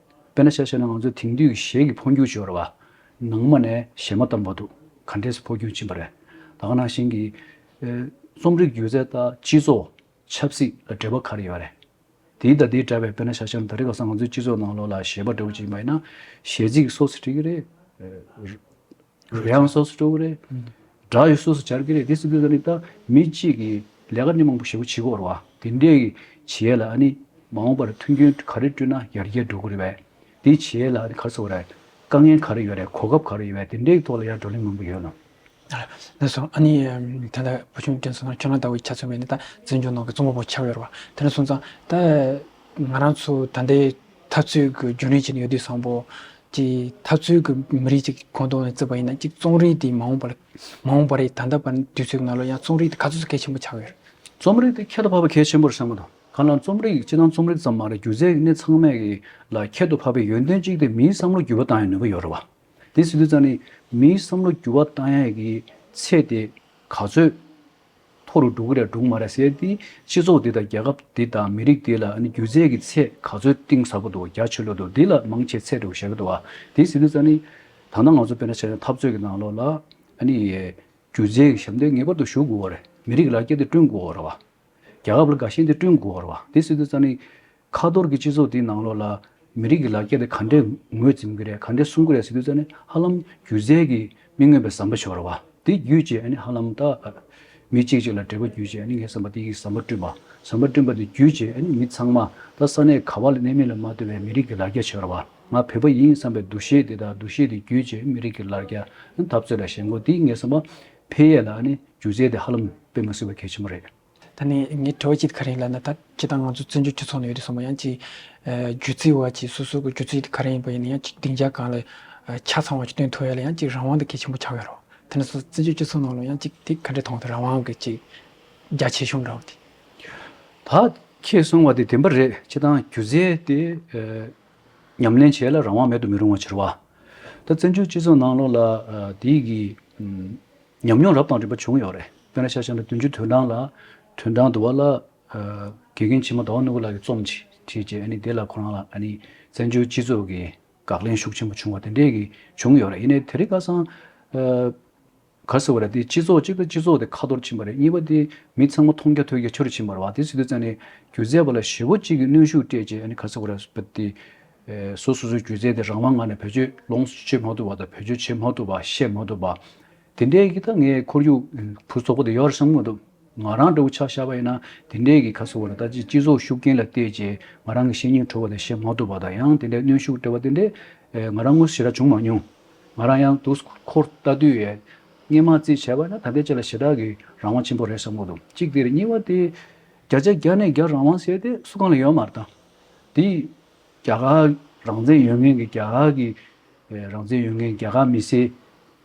དཔེར་ན་ཆ་བཞག་ན་ང་ཚོ་དེང་དུས་ཀྱི་གཞས་ཀྱི་འཕོ་འགྱུར་ཤོར་བ། ནང་མ་ནས་གཞས་མ་བཏང་བར་དུ་ག་འདྲས་སུ་འཕོ་འགྱུར་ཕྱིན་པ་རེད། ད་ག་ནང་བཞིན་གྱི་ཨེ་རྩོམ་རིག་སྒྱུ་རྩལ་དང་སྤྱི་ཚོགས་ཆབ་སྲིད་ལ་འབྲེལ་བ་ག་རེ་ཡོད་རེད། དེའི་ད་དེའི་འདྲ་བའི་དཔེར་ན་ཆ་བཞག་ན་ད་རེས་ཁ་སང་ང་ཚོའི་སྤྱི་ཚོགས་ནང་ལོགས་ལ་གཞས་པ་འདྲ་བོ་ཅིག་ཡིན་པ་ཡིན་ན་གཞས་ཚིག་སོ་སོ་བྲིས་ཀྱི་རེད། རོལ་དབྱངས་སོ་སོ་འགྲོ་གི་རེད། སྒྲ་ཡི་སོ་སོ་སྦྱར་གི་རེད། དེ་ཟེར་དུས་ད་ནི་ད་མི་གཅིག་གིས་ལས་ཀ་ནི་མང་པོ་ཞེ་པོ་བྱེད་ཀྱི་ཡོད་རེད་བ། དེ་འདྲས་ཀྱི་བྱེད་ཡས་ལ་ཨ་ནི་མ་འོངས་པར་མཐུན་རྐྱེན་ག་རེ་བསྐྲུན་ན་ཡར་རྒྱས་འགྲོ་གི་རེད་པས། དེ་བྱེད་ཡས་ལ་ཨ་ནི་ག་རེ་ཟེར་དགོས་རེད། དཀའ་ངལ་ག་རེ་ཡོད་རེད། གོ་སྐབས་ག་རེ་ཡོད་རེད། དེ་འདྲས་ཀྱི་ཐོག་ལ་ཡར་བགྲོ་གླེང་མང་པོ་ཡོད་ལ། ལགས་སོ། ཨ་ནི་ད་ལྟ་བུ་ཆུང་བསྟན་སོང་ན་ཁྱོད་རང་ལྟ་བུའི་ཆ་མཚོན་པ་ཡིན་ན་ད་འཛིན་སྐྱོང་ནང་གི་རྩོམ་པ་པོ་ཆགས་ཡོད་རེད་བ། དེ་འདྲ་སོང་ཙང་ད་ང་རང་ཚོ་ད་ལྟའི་འཐབ་རྩོད་ཀྱི་རྒྱུན་རིང་བྱས་ནས་ཡོད་དུས་བཟང་པོ། ཀྱི་འཐབ་རྩོད་ཀྱི་མི་རིགས་ཅིག་ཁོངས་གཏོགས་ནས་བརྩིས་པ་ཡིན་ན་ཅིག་རྩོམ་རིག་དེ་མ་འོངས་པར་མ་འོངས་པར་ད་ལྟ་བར་དུས་ཚོད་ནང་ལ་ཡང་རྩོམ་རིག་དེ་ག་ཚོད་ཚོད་གལ་ཆེན་པོ་ཆགས་ཡོད་རེད། རྩོམ་རིག་དེ་ཁྱད་དུ་འཕགས་པ་གལ་ཆེན་པོ་རེད་བསམ་གྱི་འདུག་གང་ལ་རྩོམ་རིག་སྤྱིར་བཏང་རྩོམ་རིག་ཙམ་མ་རེད། སྒྱུ་རྩལ་གནས་ཚང་མས་ཀྱི་ལ་ཁྱད་དུ་འཕགས་པའི་ཡོན་ཏན་གཅིག་དེ་མིའི་བསམ་བློ་འགྱུར་བ་བཏང་ཡའི་ནུས་པ་ཡོད་རེད་བ། དེ་ཟེར་དུས་ཙང་ནི་མིའི་བསམ་བློ་འགྱུར་བ་བཏང་ཡའི་གི་ཚད་དེ་ག་ཚོད་མཐོ་རུ་འགྲོ་གི་རེད་འགྲོ་གི་མ་རེད་ཟེར་དེ་སྤྱི་ཚོགས་འདི་དང་རྒྱལ་ཁབ་འདི་དང་མི་རིགས་འདི་ལ་ཨ་ནི་སྒྱུ་རྩལ་གྱི་ཚད་ག་ཚོད་གཏིང་ཟབ་པོ་འདུག་རྒྱ་ཆེ་ལོས་འདུག་འདི་ལ་མང་ཆེ་ཚད་འདྲ་བོ་བཞག་གི་འདུག་བ། དེ་ཟེར་དུས་ཙང་ནི་ད་ལྟ་ང་ཚོ་དཔེར་ན་བྱས་ན་འཐབ་རྩོད་ཀྱི་ནང་ལོགས་ལ་ཨ་ནི་སྒྱུ་རྩལ་གྱི་ཞབས་འདེགས་ངེས་པར་དུ་ཞུ་དགོས་པ་རེད། མི་རིགས་ཀྱི་ལ་རྒྱ་དེ་བསྐྲུན་དགོས་པ་རེད་བ། རྒྱལ་ཁབ་ལ་དགའ་ཞེན་དེ་བསྐྲུན་དགོས་པ་རེད་བ། དེ་ཟེར་དུས་ཙང་ནི་ཁ་ཐོར་གྱི་སྤྱི་ཚོགས་འདིའི་ནང་ལོགས་ལ་མི་རིགས་ཀྱི་ལ་རྒྱ་དེ་ག་འདྲས་ངོས་འཛིན་གྱི་རེད། ག་འདྲས་གསུང་གི་རེད་ཟེར་དུས་ཙང་ནི་ཧ་ལམ་སྒྱུ་རྩལ་གྱི་མི་མངོན་པའི་ཟམ་པ་ཞིག་ཡོད་རེད་བ། དེ་བརྒྱུད་བྱས་ཨ་ནི་ཧ་ལམ་ད་མི་གཅིག་གཅིག་ལ་འབྲེལ་བ་བརྒྱུད་བྱས་ཨ་ནི་ངའི་བསམ་པ་དེ་གི་ཟམ་པ་བསྐྲུན་པ། ཟམ་པ་བསྐྲུན་པ་དེ་བརྒྱུད་བྱས་ཨ་ནི་མི་ཚང་མ་ད་ས་གནས་ག་བ་ལ་གནས་མིན་ལ་མ་ལྟོས་པའི་མི་རིགས་ཀྱི་ལ་རྒྱ་ཆགས་ཡོད་རེད་བ། ང་བོད་པ་ཡིན་བསམ་པའི་འདུ་ཤེས་དེ་དང་འདུ་ཤེས་དེ་བརྒྱུད་བྱས་མི་རིགས་ཀྱི་ལ་རྒྱ་འཐབ་རྩོད་ལ་ཞེན་ཁོག་དེ་ངའི་བསམ་པ་ འཕེལ་ཡས་ལ་ཨ་ནི་སྒྱུ་རྩལ་དེ་ཧ་ལམ་དཔེ་མ་སྲིད་པ་གལ་ཆེན་པོ་རེད། ད་ནི་ངའི་དྲི་བ་གཅིག་ག་རེ་ཡིན་ལབ་ན། ད་སྤྱིར་བཏང་ང་ཚོ་བཙན་བྱོལ་སྤྱི་ཚོགས་ནང་ཡོད་དུས་ཙམ་པ་ཡང་ཅིག་ཨ་སྒྱུ་རྩལ་བ་ཅིག་སོ་སོ་གི་སྒྱུ་རྩལ་ག་རེ་ཡིན་པ་ཡིན་ན་ཡང་ཅིག་སྡིངས་ཆ་སྒང་ལ་ཨ་ཆ་ཚང་བ་ཅིག་སྟོན་ཐུབ་ཡ་ལ་ཡང་ཅིག་རང་དབང་དེ་གལ་ཆེན་པོ་ཆགས་ཡོད་རེད། དེ་ནས་སོ་བཙན་བྱོལ་སྤྱི་ཚོགས་ནང་ལ་ཡང་ཅིག་དེ་ག་འདྲ་མཐོང་། དེ་རང་དབང་གི་ཅིག་རྒྱ་ཆེ་ཤོས་འདྲ་བོ་དེ། ད་ཁྱེད་གསུངས་པ་དེ་བདེན་པ་རེད། སྤྱིར་བཏང་སྒྱུ་རྩལ་དེ་ཨ་ཉམས་ལེན་བྱེད་ཡ་ལ་རང་དབང་མེད་དུ་མི་རུང་བ་ཆགས་པ། ད་བཙན་བྱོལ་སྤྱི་ཚོགས་ནང་ལོགས་ལ་ཨ་དེ་གི་ཨམ་ཉམས་མྱོང་རབ་དང་རིམ་པ་བྱུང་ཡོད་རེད། དཔེར་ན་ཆ་བཞག་ན་བདུན་ཅུ་དོན་གྲངས་ལ་དོན་གྲངས་དུ་བ་ལ་ཨ་དགེ་རྒན་ཆེན་མོ་ཟླ་བ་ནོར་བུ་ལགས་ཀྱིས་རྩོམ་ཅིག་བྲིས་རྗེས། ཨ་ནི་དེ་ལ་ཁོ་རང་ལ་ཨ་ནི་བཙན་བྱོལ་སྤྱི་ཚོགས་ཀྱི་དགག་ལན་ཤུགས་ཆེན་པོ་བྱུང་བ་དེ་འདྲས་ཀྱི་བྱུང་ཡོད་རེད། ཡིན་ནའི་དེ་རིང་ཁ་སང་ཨ་ག་རེ་ཟེར་བ་རེད། དེ་སྤྱི་ཚོགས་གཅིག་དང་སྤྱི་ཚོགས་དེ་ཁ་ཐོར་ཕྱིན་པ་རེད། གཉིས་པ་དེ་མི་ཚང་མ་མཐོང་རྒྱ་ཐོས་རྒྱ་ཆེ་རུ་ཕྱིན་པ་རེད་བ། དེ་ཟེར་དུས་ཙང་ནས་སྒྱུ་རྩལ་པ་ལ་ཞེ་པོ་གཅིག་གི་གནོན་ཤུགས་སྤྲད་རྗེས། ཨ་ནི་ག་རེ་ཟེར་བ་རེད་པ་དེ། ཨེ་སོ་སོ་སོའི་སྒྱུ་རྩལ་དེ་རང་དབང་ངང་ནས་བེད་སྤྱོད་ལོངས་སུ་སྤྱོད་མ་ཐུབ་པ་དང་། བེད་སྤྱོད་བྱེད་མ་ཐུབ་པ། བཤད་མ་ཐུབ་པ། དེ་འདྲའི་གི་ད་ངའི་ཁོར་ཡུག་བུ་ཚོགས་པ་དེ་ཡོད་རེད་བསམ་གི་མི་འདུག་ང་རང་འདྲ་བོ་ཆ་བཞག་པ་ཡིན་ན་དེ་འདྲའི་གི་ག་རེ་ཟེར་བ་རེད། ད་ཅིག་སྤྱི་ཚོགས་ཤུགས་རྐྱེན་ལ་བལྟས་རྗེས་ང་རང་གི་བཤད་སྙིང་བྲོ་བ་དང་བཤད་མ་ཐུབ་པ་དང་། ཡང་དེ་འདྲའི་གནོན་ཤུགས་སྤྲད་པ་དེ་འདྲའི་ཨེ་ང་རང་དངོས་སུ་ཞེ་དྲག་བྱུང་མ་མྱོང་། ང་རང་ཡང་འདུག་ཁོར་ལྟ་དུས་ཡ་སྔོན་མ་རྩིས་བྱས་པ་ན་ད་ལྟའི་ཆ་ལ་ཞེ་དྲག་གི་རང་དབང་ཆེན་པོ་རེད་བསམ་གི་འདུག་གཅིག་དེ་རེད། གཉིས་པ་དེ་བརྒྱ་ཆ་བརྒྱ་ནས་བརྒྱ་རང་དབང་ཟེར་དེ་སུ་གང་ལ་ཡོད་མ་རེད། ད་དེ་རྒྱ་གར་རང་བཙན་ཡོད་མཁན་གྱི་རྒྱ་གར་གྱི་ཨེ་རང་བཙན་ཡོད་མཁན་རྒྱ་གར་མི་སེར་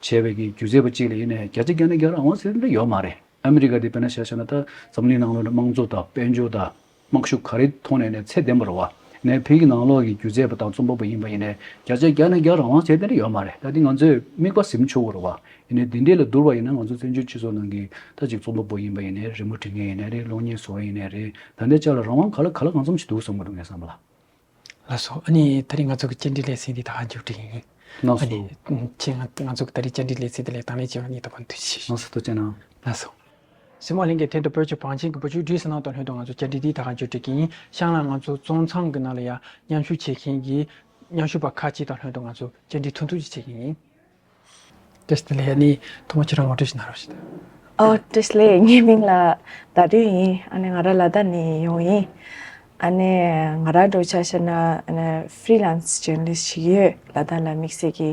བྱས་པའི་གི་སྒྱུ་རྩལ་པ་གཅིག་ལ་ཡིན་ནའི་བརྒྱ་ཆ་བརྒྱ་ནས་བརྒྱ་རང་དབང་ཟེར་དེ་འདྲ་ཡོད་མ་རེད། ཨ་མི་རི་ཀ་དེ་དཔེར་ན་ཆ་བཞག་ན་ད་འཛམ་གླིང་ནང་ལོགས་ནས་དམངས་གཙོ་དང་དཔལ་འབྱོར་དང་དམག་ཤུགས་ག་རེ་ཐོག་ནས་ནས་ཚད་ལྡན་པ་རེད་བ། ནས་ཕ་གི་ནང་ལོགས་ཀྱི་སྒྱུ་རྩལ་པ་དང་རྩོམ་པ་པོ་ཡིན་པ་ཡིན་ནའི་བརྒྱ་ཆ་བརྒྱ་ནས་བརྒྱ་རང་དབང་ཟེར་དེ་འདྲ་ཡོད་མ་རེད། ད་དེ་ང་ཚོས་དམིགས་པ་ཟིན་ཆོག་གི་རེད་བ། ཡིན་ནའི་དེ་འདྲས་ལ་བསྡུར་བ་ཡིན་ན་ང་ཚོ་བཙན་བྱོལ་སྤྱི་ཚོགས་ནང་གི་ད་ཅིག་རྩོམ་པ་པོ་ཡིན་པ་ཡིན་ནའི་རི་མོ་འབྲི་མཁན་ཡིན་ནའི་རེད། གློག་བརྙན་བཟོ་བ་ཡིན་ནའི་རེད། ད་ལྟའི་ཆ་ལ་རང་དབང་ག་ལ་ག་ལ་གང་འཚམ་ཞིག་འདུག་བསམ་གི་འདུག་ངའི་བསམ་པ་ལ། ལགས་སོ། ཨ་ནི་ད་རེས་ང་ཚོ་གི་བཅར་འདྲི་ལེ་ཚན་འདི་ད་ག་མཇུག་སྒྲིལ་ཡིན། ལགས་ཨ་ནི་སོ། ཁྱེད་ང་ང་ཚོ་གི་ད་རེས་བཅར་འདྲི་ལེ་ཚན་འདི་ལ་དང་ལེན་བྱས་པ་ལ་སྙིང་ཐག་པ་ནས་ཐུགས་རྗེ་ཆེ། ལགས་སོ། ཐུགས་རྗེ་གནང་། ལགས་སོ། གཟིགས་མོ་ལྷན་རྒྱས། དེ་དང་བོད་ཀྱི་བང་ཆེན་གྱི་བུ་བཅོལ་བསྒྲིགས་གནང་དང་ལྷན་དུ་ང་ཚོ་བཅར་འདྲི་འདི་ད་ག་མཇུག་སྒྲིལ་གྱི་ཡིན། ཤང་ལ་ང་ཚོ་བཙོན་ཁང་གི་ནང་ལ་ཡ་མཉམ་ཞུགས་བྱེད་མཁན་གྱི་མཉམ་ཞུགས་པ་ཁག་ཅིག་དང་ལྷན་དུ་ང་ཚོ་བཅར་འདྲི་ཐུང་ཐུང་ཅིག་བྱེད་ཀྱི་ཡིན། བཀྲ་ཤིས་བདེ་ལེགས། ཨ་ནི་ཐོག་མ་ཁྱེད་རང་ངོ་སྤྲོད་ཞིག་གནང་རོགས་ཞུ། ཨོ་བཀྲ་ཤིས་བདེ་ལེགས། ངའི་མིང་ལ་ཟླ་སྒྲོན་ཡིན། ཨ་ནི་ང་རང་ལ་དྭགས་ནས་ཡོང་ཡིན། ཨ་ནི་ང་རང་འདྲ་བོ་ཆ་བཞག་ན་ཨ་ནི་ཧྥི་རི་ལན་སི་ཇར་ནལ་ལིསི་ཊི་ཞིག་ཡོད། ལ་དྭགས་ལ་དམིགས་བསལ་གྱི་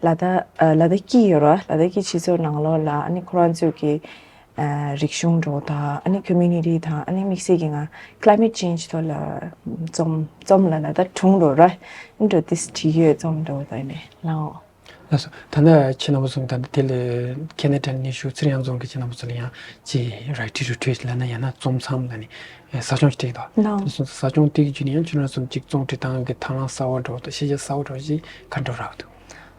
ལ་དྭགས་ཨ་ལ་དྭགས་སྐད་ཡོད་ར། ལ་དྭགས་སྐད་སྤྱི་ཚོགས་ནང་ལོགས་ལ་ཨ་ནི་ཁོ་རང་ཚོའི་གི་ཨ་རིག་གཞུང་འདྲ་བོ་དང་ཨ་ནི་ཁོ་མུ་ནི་ཊི་དང་ཨ་ནི་དམིགས་བསལ་གྱི་ང་ཀླའི་མེཊ་ཅེན་ཇི་ཐོག་ལ་རྩོམ་རྩོམ་ལ་ལ་དྭགས་སྒྲུང་འདྲ་བོ་ར་འདྲ་བོ་དེ་བྲིས་ཡོད། རྩོམ་འདྲ་བོ་དང་ཨ་ནི་ལའོ། ལགས་སོ། ད་ལྟ་ཁྱེད་རྣམ་པ་ཚོ་ད་ལྟ་དེ་ལ་ཁེ་ན་ཌ་ནས་བཞུགས་ཚེ་རིང་རྫོང་གི་ཁྱེད་རྣམ་པ་ཚོ་ལ་ཡང་ཅིག་རའི་ཊིང་རི་ཊི་རིཊ་ལབ་ན་ཡང་ན་རྩོམ་མཚམས་ལ་ནི་ས་སྐྱོང་ཞིག་སྤྲད་འདུག་ལགས། དེ་སོང་ཙང་ས་སྐྱོང་དེ་གི་བརྒྱུད་ནས་ཡང་ཁྱེད་རྣམ་ཚོ་ཅིག་རྩོམ་འབྲི་སྟངས་ཀྱི་ཐབས་ལམ་གསར་བ་འདྲ་བོ་དང་ཤེས་བྱ་གསར་བ་འདྲ་བོ་ཞིག་ག་འདྲ་རག་འདུག་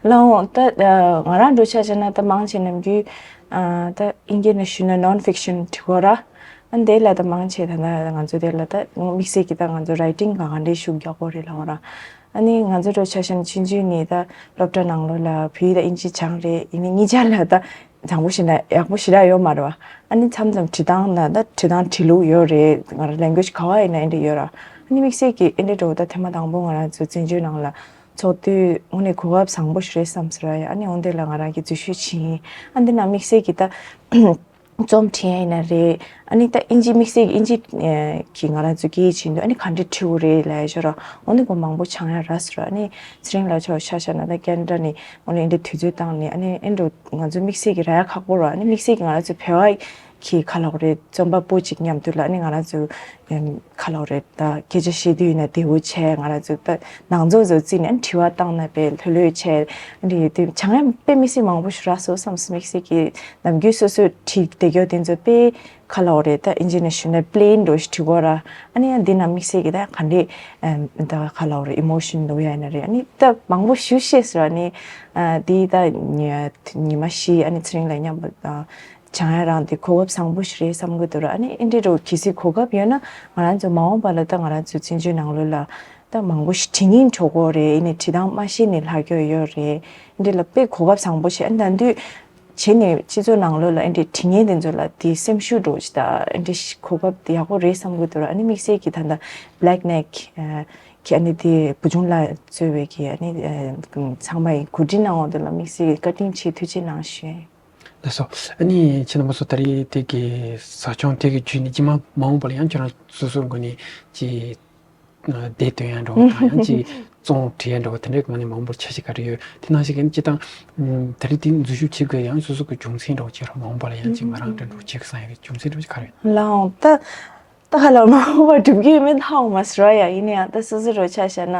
ལགས་འོང་། ད་ང་རང་འདྲ་བོ་ཆ་བཞག་ན་ད་མང་ཆེ་ནམ་རྒྱུན་ད་ཨིན་སྐད་ནས་ཞུས་ན་ནོན་ཕིག་ཤན་འབྲི་གོ་ར། ཨ་ནི་དེ་ལ་ད་མང་ཆེ་ད་ལྟ་ང་ཚོ་དེ་ལ་ད་དམིགས་བསལ་གྱི་ད་ང་ཚོ་རའི་ཊིང་ག་ག་འདྲའི་ཤུགས་རྒྱག་དགོས་རེད་ལབ་ར། ཨ་ནི་ང་ཚོ་འདྲ་ཆ་བཞག་ན་ཆུང་ཆུང་ནས་ད་སློབ་གྲྭ་ནང་ལོགས་ལ་བོད་ཡིག་དང་ཨིན་ཇི་སྦྱངས་རེད། ཡིན་ནའི་གཉིས་ཆ་ལ་ད་བཟང་པོ་ཞེ་དྲག་ཡག་པོ་ཞེ་དྲག་ཡོད་མ་རེད་བ། ཨ་ནི་མཚམས་མཚམས་བྲིས་སྟངས་ན་ད་བྲིས་སྟངས་བྲིས་ལུགས་ཡོད་རེད། ང་རང་ལེང་གུ་ཨེཇ་ག་བ་ཡིན་ན་ཨེ་འདྲ་ཡོད་ར། ཨ་ནི་དམིགས་བསལ་གྱི་ཨེ་འདྲ་འདྲ་བོ་ད་ཐེངས་མ་དང་པོ་ང་རང་ཚོ་བཙན་བྱོལ་ནང་ལ་ཚོགས་དུས་དངོས་གནས་གོ་སྐབས་བཟང་པོ་ཞིག་རེད་བསམ་སོང་ར། ཨ་ནི་འོན་ཏེ་ལ་ང་རང་གིས་འཛུལ་ཞུགས་བྱས་ཡིན། ཨ་འདི་ན་དམིགས་བསལ་གྱི་ད་རྩོམ་འབྲི་ཡ་ཡིན་ན་རེད། ཨ་ནི་ད་ཨིན་ཇི་དམིགས་བསལ་གྱི་ཨིན་ཇི་ཨེ་གི་ང་རང་ཚོ་སྐད་ཡིག་བྱེད་དུས་ཨ་ནི་ག་འདྲས་འབྲི་དགོས་རེད་ལབ་ཡ་ཞོར་འོ་ནི་གོ་མང་པོ་སྦྱང་ཡ་རག་སོང་ར། ཨ་ནི་ཚེ་རིང་ལགས་མཆོག་ཆ་བཞག་ན་ད་ཁེ་ན་ཌ་ནས་འོ་ནི་འདི་དུས་ཚོད་བཏང་ནས་ཨ་ནི་ཨེ་འགྲོ་ང་ཚོ་དམིགས་བསལ་གྱི་རག་ཡ་ཁག་པོ་ར། ཨ་ནི་དམིགས་བསལ་གྱི་ང་རང་ཚོ་བོད་པ་གི་ག་ལབ་དགོས་རེད། རྩོམ་པ་པོ་ཅིག་མཉམ་དུ་ལ་ཨ་ནི་ང་རང་ཚོ་ཨེམ་ག་ལབ་དགོས་རེད། ད་སྐད་ཆ་བཤད་དུས་ཡིན་ན་བདེ་བོ་བྱས། ང་རང་ཚོ་ད་ནང་ཚོགས་ཚོ་བརྩིས་ནས་ཨ་ནི་དྲི་བ་བཏང་ན་དཔེ་ལྷོད་ལྷོད་བྱས། ཨ་ནི་ཡོད་དུས་སྦྱང་ཡ་དཔེ་དམིགས་བསལ་མང་པོ་ཞིག་རག་སོང་བསམ་སོང་། དམིགས་བསལ་གྱི་ནམ་རྒྱུན་སོ་སོས་བྲིས་བསྡད་རྒྱུ་དེ་ཚོ་དཔེ་ག་ལབ་དགོས་རེད། ད་ཨིན་ཇི་ནས་ཞུས་ན་པི་ལེན་འདྲ་བོ་ཞིག་བྲིས་དགོས་ར། ཨ་ནི་ཡང་འདི་ན་དམིགས་བསལ་གྱི་ད་ག་འདྲས་ཨེམ་ད་ག་ལབ་དགོས་རེད། ཨི་མོ་ཤན་འདྲ་བོ་ཡ་ཡིན་ན་རེད། ཨ་ནི་ད་མང་པོ་ཞིག་ཤེས་སོང་ར། ཨ་ནི་ཨ་འདི་ད་ཉི་ཉི་མ་བཞི་ཨ་ནི་ཚེ་རིང་ལགས་མཉམ་པོ་ཨ་སྦྱང་ཡ་རག་འདི་གོ་སྐབས་བཟང་པོ་ཞིག་རེད་བསམ་གྱི་འདུག་ར། ཨ་ནི་ཨེ་འདྲ་འདྲ་བོ་གལ་སྲིད་གོ་སྐབས་ཡོད་ན་ང་རང་ཚོ་མ་འོངས་པ་ལ་ད་ང་རང་ཚོ་བཙན་བྱོལ་ནང་ལོགས་ལ་ད་མང་པོ་ཞིག་བྲིས་སྙིང་འདོད་ཀྱི་ཡོད་རེད། ཨེ་ནི་བྲིས་སྟངས་མ་ཤེས་ནས་ལྷག་རྒྱུ་ཡོད་རེད། ཨེ་འདྲ་ལ་དཔེ་གོ་སྐབས་བཟང་པོ་ཞིག་ཨ་ནི་ད་དུང་བྱས་ནས་སྤྱི་ཚོགས་ནང་ལོགས་ལ་ཨེ་འདྲ་བྲིས་མཁན་དེ་ཚོ་ལ་དེ་སེམས་ཤུགས་འདྲ་བོ་ཞིག་དང་ཨེ་འདྲ་ཞིག་གོ་སྐབས་དེ་ཡག་པོ་རེད་བསམ་གྱི་འདུག་ར། ཨ་ནི་དམིགས་བསལ་གྱི་ད་ལྟ་བྷེ་ལེག་ནེག་གི་ཨ་ནི་དེ་བུ་ཆུང་ལགས་གཙོས་པའི་གི་ཨ་ནི་ཚང་མ་ཡི་གོ་སྒྲིག་གནང་བ་དེ་ལ་དམིགས་བསལ་གྱི་བཀའ་དྲིན་ཆེ་ཐུགས་རྗེ་གནང་ཞུ། ལགས་སོ། ཨ་ནི་ཁྱེད་རྣམ་པ་ཚོ་ད་རེས་དེ་གི་ཟབ་སྦྱོང་དེ་གི་བརྒྱུད་ནས་རྗེས་མ་མ་འོངས་པ་ལ་ཡང་ཁྱེད་རང་སོ་སོར་སྒོ་ནས་ཅིག་ཨ་དེབ་འདོན་ཡ་འདྲ་བོ་དང་ཡང་ཅིག་ རྩོམ་བྲིས་ཡ་འདྲ་བོ་དེ་འདྲའི་སྒང་ནས་མང་པོར་ཆ་ཤས་ག་རེ་ཡོད། དེ་ནང་བཞིན་གྱི་སྤྱིར་བཏང་ཨུམ་དེ་རིང་དེ་འཛུལ་ཞུགས་བྱེད་དགོས་ཡང་སོ་སོ་གི་རྒྱུ་མཚན་འདྲ་བོ་ཅིག་རང་མང་པོ་ལ་ཡང་ཅིག་ང་རང་འདྲ་འདྲ་བོ་བྱེད་དགོས་བསམ་ཡ་གི་རྒྱུ་མཚན་འདྲ་བོ་ཅིག་ག་རེ་ཡོད། ལའང་ད་ད་ཧ་ལམ་མ་འོངས་པ་སྒྲུབ་ཀྱི་ཡོད་མེད་ཧ་གོ་མ་སོང་ར་ཡ། ཡིན་ན་ཡང་ད་སོ་སོ་རོ་ཆ་བཞག་ན་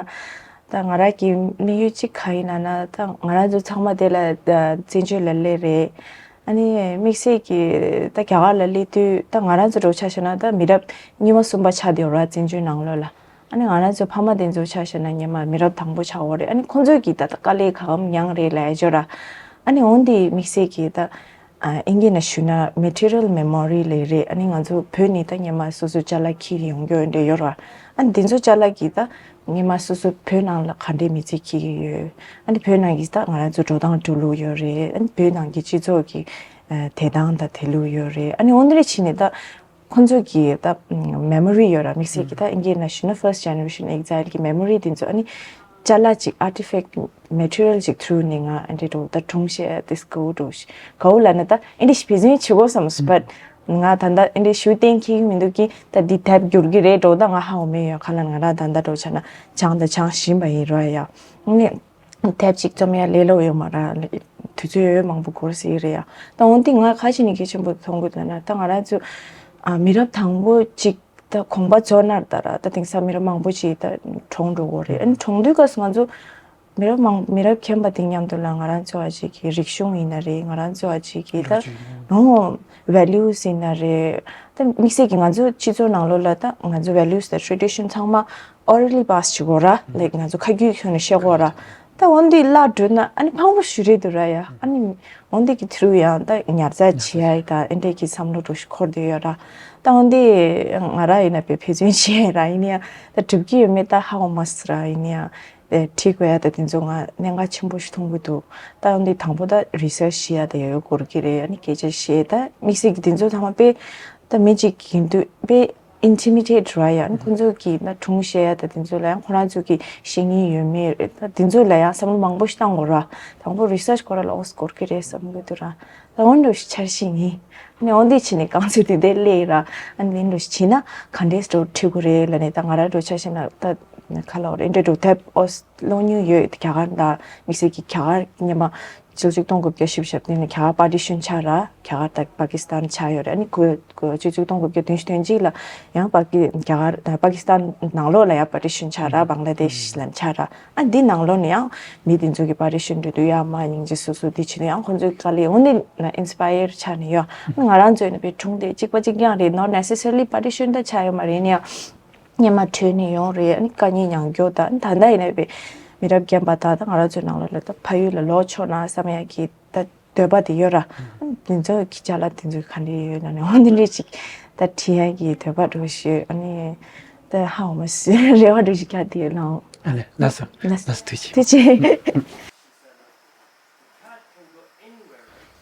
ད་ང་རང་གི་དམིགས་ཡུལ་གཅིག་ག་ཡིན་ན་ན་ད་ང་རང་ཚོ་ཚང་མ་དེ་ལ་ད་བཙན་བྱོལ་ལ་སླེབས་རེད། ཨ་ནི་དམིགས་བསལ་གྱི་ད་རྒྱ་གར་ལ་སླེབས་དུས་ད་ང་རང་ཚོ་རོ་ཆ་བཞག་ན་ད་མི་རབས་གཉིས་པ་གསུམ་པ་ཆགས་བསྡད་ཡོད་ར་བཙན་བྱོལ་ནང་ལོགས་ལ། ཨ་ནི་ང་རང་ཚོ་ཕ་མ་དེ་ཚོ་ཆ་བཞག་ན་སྔོན་མ་མི་རབས་དང་པོ་ཆགས་ཡོད་རེད། ཨ་ནི་ཁོང་ཚོས་ཀྱིས་ད་ད་དཀའ་ལས་གང་མྱངས་རེད་ལབ་ཡ་ཅོ་ར། ཨ་ནི་འོན་ཏེ་དམིགས་བསལ་གྱི་ད་ཨ་ཨིན་སྐད་ནང་ཞུས་ན་material memory ལབ་རེད། ཨ་ནི་ང་ཚོ་བོད་ནས་ད་སྔོན་མ་སོ་སོ་ཅ་ལག་འཁྱེར་ཡོང་རྒྱུ་འདྲ་ཡོད་ར། ཨ་ནི་དེ་ཚོ་ཅ་ལག་གིས་ད་སྔོན་མ་སོ་སོ་བོད་ནང་ལ་ག་འདྲའི་མི་ཚེ་འཁྱེར་གྱི་ཡོད། ཨ་ནི་བོད་ནང་གི་ད་ང་རང་ཚོ་འགྲོ་སྟངས་འགྲོ་ལུགས་ཡོད་རེད། ཨ་ནི་བོད་ནང་གི་སྤྱི་ཚོགས་ཀྱི་ཨ་དད་སྟངས་ད་དད་ལུགས་ཡོད་རེད། ཨ་ནི་འོན་ཏེ་རེ་བྱས་ནས་ད་ཁོང་ཚོ་གི་ད་memory ཡོད་ར། དམིགས་བསལ་གྱི་ད་ཨིན་སྐད་ནང་ཞུས་ན་first generation exile གི་memory དེ་ཚོ་ཨ་ནི་ཅ་ལག་ཅིག་artifact material ཅིག་through ནས་ང་ཨ་འདྲེ་འགྲོ་ད་དྲུང་ཤེས་དེ་སྐུ་འགྲོ་གའུ་ལ་ན་ད་ཨ་འདྲེ་ཞིག་བེད་སྤྱོད་བྱེད་དགོས་བསམ་སོང་། but ང་ད་ད་ཨ་འདྲེ་ཞུ་གཏན་འཁེལ་གི་མི་འདུག་གི་ད་འདི་དེབ་བསྒྱུར་གི་རེད་འགྲོ་ད་ང་ཧ་གོ་མེད་ཡོད། ག་ལ་ང་ར་ད་ད་འགྲོ་ཆ་ན་ཆང་ད་ཆང་བཞིན་པ་ཡིན་རོ་ཡ། ཨ་ནི་དེབ་ཅིག་རྩོམ་ཡ་ལས་སླ་པོ་ཡོད་མ་རེད། དུས་ཚོད་མང་པོ་འགོར་སྲིད་རེད་ཡ། ད་འོན་ཏེ་ང་ཁ་ཅིག་ནས་གལ་ཆེན་པོ་མཐོང་གི་འདུག་ན་ད་ང་རང་ཚོ་ཨ་མི་རབས་དང་པོ་ཅིག་ད་གོམ་པ་རྫོགས་ནར་ད་ར་ད་དེང་སང་མི་རབས་མང་པོ་ཅིག་ད་གྲོངས་འགྲོ་གི་རེད། ཨ་ནི་གྲོངས་དུས་སྐབས་སུ་ང་ཚོ་མི་རབས་མང་མི་རབས་མཁྱེན་པ་དེ་མཉམ་དུ་ལ་ང་རང་ཚོ་ཨ་ཅིག་གི་རིག་གཞུང་ཡིན་ན་རེད། ང་རང་ཚོ་ཨ་ཅིག་གི་ད་ལོ་རྒྱུས་ཡིན་ན་རེད། ཨོ་values ཡིན་ན་རེད། ད་དམིགས་བསལ་གྱི་ང་ཚོ་སྤྱི་ཚོགས་ནང་ལོགས་ལ་ད་ང་ཚོ་values དང་tradition ཚང་མ་orally pass བྱེད་དགོས་ར། ལའིཀ་ང་ཚོ་ཁ་རྒྱུན་ཁྱོན་ནས་བཤད་དགོས་ར། ད་འོན་ཏེ་བརླག་འགྲོ་ན་ཨ་ནི་ཕངས་པོ་ཞེ་དྲག་འདུག་ར་ཡ། ཨ་ནི་འོན་ཏེ་གི་through ཡང་ད་ཉར་ཚགས་བྱེད་ཡ་ད་ཨེ་འདྲས་ཀྱི་བསམ་བློ་འགྲོ་ཞིག་འཁོར་བསྡད་ཡོད་ར། ད་འོན་ཏེ་ང་ར་ཡིན་ན་བེད་སྤྱོད་བྱེད་ཡ་ར་ཡིན་ཡ་ད་འགྲུབ་ཀྱི་ཡོད་མེད་ད་ཧ་གོ་མ་སོང་ར་ཡིན་ཡ། ཨེ་ཁྲིད་དགོས་ཡ་ད་དེ་ཚོ་ང་གནད་འགག་ཆེན་པོ་ཞིག་མཐོང་གི་འདུག་ད་འོན་ཏེ་དང་པོ་ད་research བྱེད་ཡ་ད་ཡ་ཡོད་དགོས་ཀྱི་རེད། ཨ་ནི་སྐད་ཆ་བཤད་ད་དམིགས་བསལ་གྱི་དེ་ཚོ་ཚང་མ་དཔེ་ད་མི་གཅིག་ཡིན་དུས་དཔེ་intimidate ར་ཡ། ཨ་ནི་ཁོང་ཚོ་གི་ད་སྒྲུང་བཤད་ཡ་ད་དེ་ཚོ་ལ་ཡང་ཁོ་རང་ཚོ་གི་ཤེས་ཉེན་ཡོད་མེད་རེད། ད་དེ་ཚོ་ལ་ཡང་བསམ་བློ་མང་པོ་ཞིག་བཏང་དགོས་ར། དང་པོ་research སྐོར་ལ་ཨོ་སྐོར་གི་རེད་བསམ་གི་འདུག་ར། ད་འོན་ཏེ་འཆར་གཞི་ཡིན། ཨ་ནི་འོན་ཏེ་བྱས་ནས་རྐང་ཚུགས་དེ་འདྲ་སླེབས་ར། ཨ་ནི་འདི་འདྲ་བྱས་ན་ག་འདྲས་འགྲོ་ཁྲིད་དགོས་རེད་ལབ་ནས་ད་ང་རང་འགྲོ་ཆ་བཞག་ན་ད་ག་ལ་འོ་རེད་འདྲ་འགྲོ་དེབ་ཨོ་ཀློག་མྱོང་ཡོད། རྒྱ་གར་ད་དམིགས་བསལ་གྱི་རྒྱ་གར་སྔོན་མ་ཆིག་སྟོང་དགུ་བརྒྱ་བཞི་བཅུ་ཞེ་བདུན་ནས་རྒྱ་གར་partition ཆགས་ར། རྒྱ་གར་དང་པ་ཀི་སི་ཐན་ཆགས་ཡོད་རེད། ཨ་ནི་གོ་གོ་ཆིག་སྟོང་དགུ་བརྒྱ་བདུན་ཅུ་དོན་གཅིག་ལ་ཡང་པ་ཀི་རྒྱ་གར་པ་ཀི་སི་ཐན་ནང་ལོགས་ལ་ཡང་partition ཆགས་ར། བང་ལ་དེ་ཤི་ལ་ཆགས་ར། ཨ་འདི་ནང་ལོགས་ནས་ཡང་མི་དེ་ཚོ་གི་partition འགྲོ་དུས་ཡ་མ་སྙིང་རྗེ་སོ་སོ་དེ་བྱེད་དུས་ཡང་ཁོང་ཚོའི་དཀའ་ལས་འོ་འདི་ལ་inspire ཆགས་ནས་ཡོད། ང་རང་ཚོ་ཡིན་ན་པའི་སྒྲུང་དེ་གཅིག་པ་གཅིག་རྐྱང་རེད། not necessarily partition ད་ཆགས་ཡོད་མ་རེད། ཡིན་ཡང་སྔོན་མ་བྲོས་ནས་ཡོང་རེད། ཨ་ནི་དཀའ་ངལ་མྱངས་རྒྱུ་ད་ཨ་ནི་ད་ལྟ་ཡིན་ན་པའི་མི་རབས་རྒན་པ་ད་ད་ང་རང་ཚོའི་ནང་ལོགས་ལ་ད་ཕ་ཡུལ་ལ་ལོག་ཆོག་ན་བསམ་ཡ་གི་ད་འདོད་པ་དེ་ཡོད་ར། ཨ་ནི་དེ་ཚོ་གི་ཅ་ལག་དེ་ཚོ་ག་འདྲ་ཡོད་ན་ནི་འོ་འདི་འདྲ་ཅིག་ད་བྲིས་ཡ་གི་འདོད་པ་འདྲ་ཞིག་ཨ་ནི་ད་ཧ་འོ་མ་སི་རེ་བ་འདྲ་ཞིག་ག་དེ་ལའོ། ཨ་ལེ་ལགས་སོ། ལགས་སོ། ཐུགས་རྗེ་ཆེ། ཐུགས་རྗེ་ཆེ།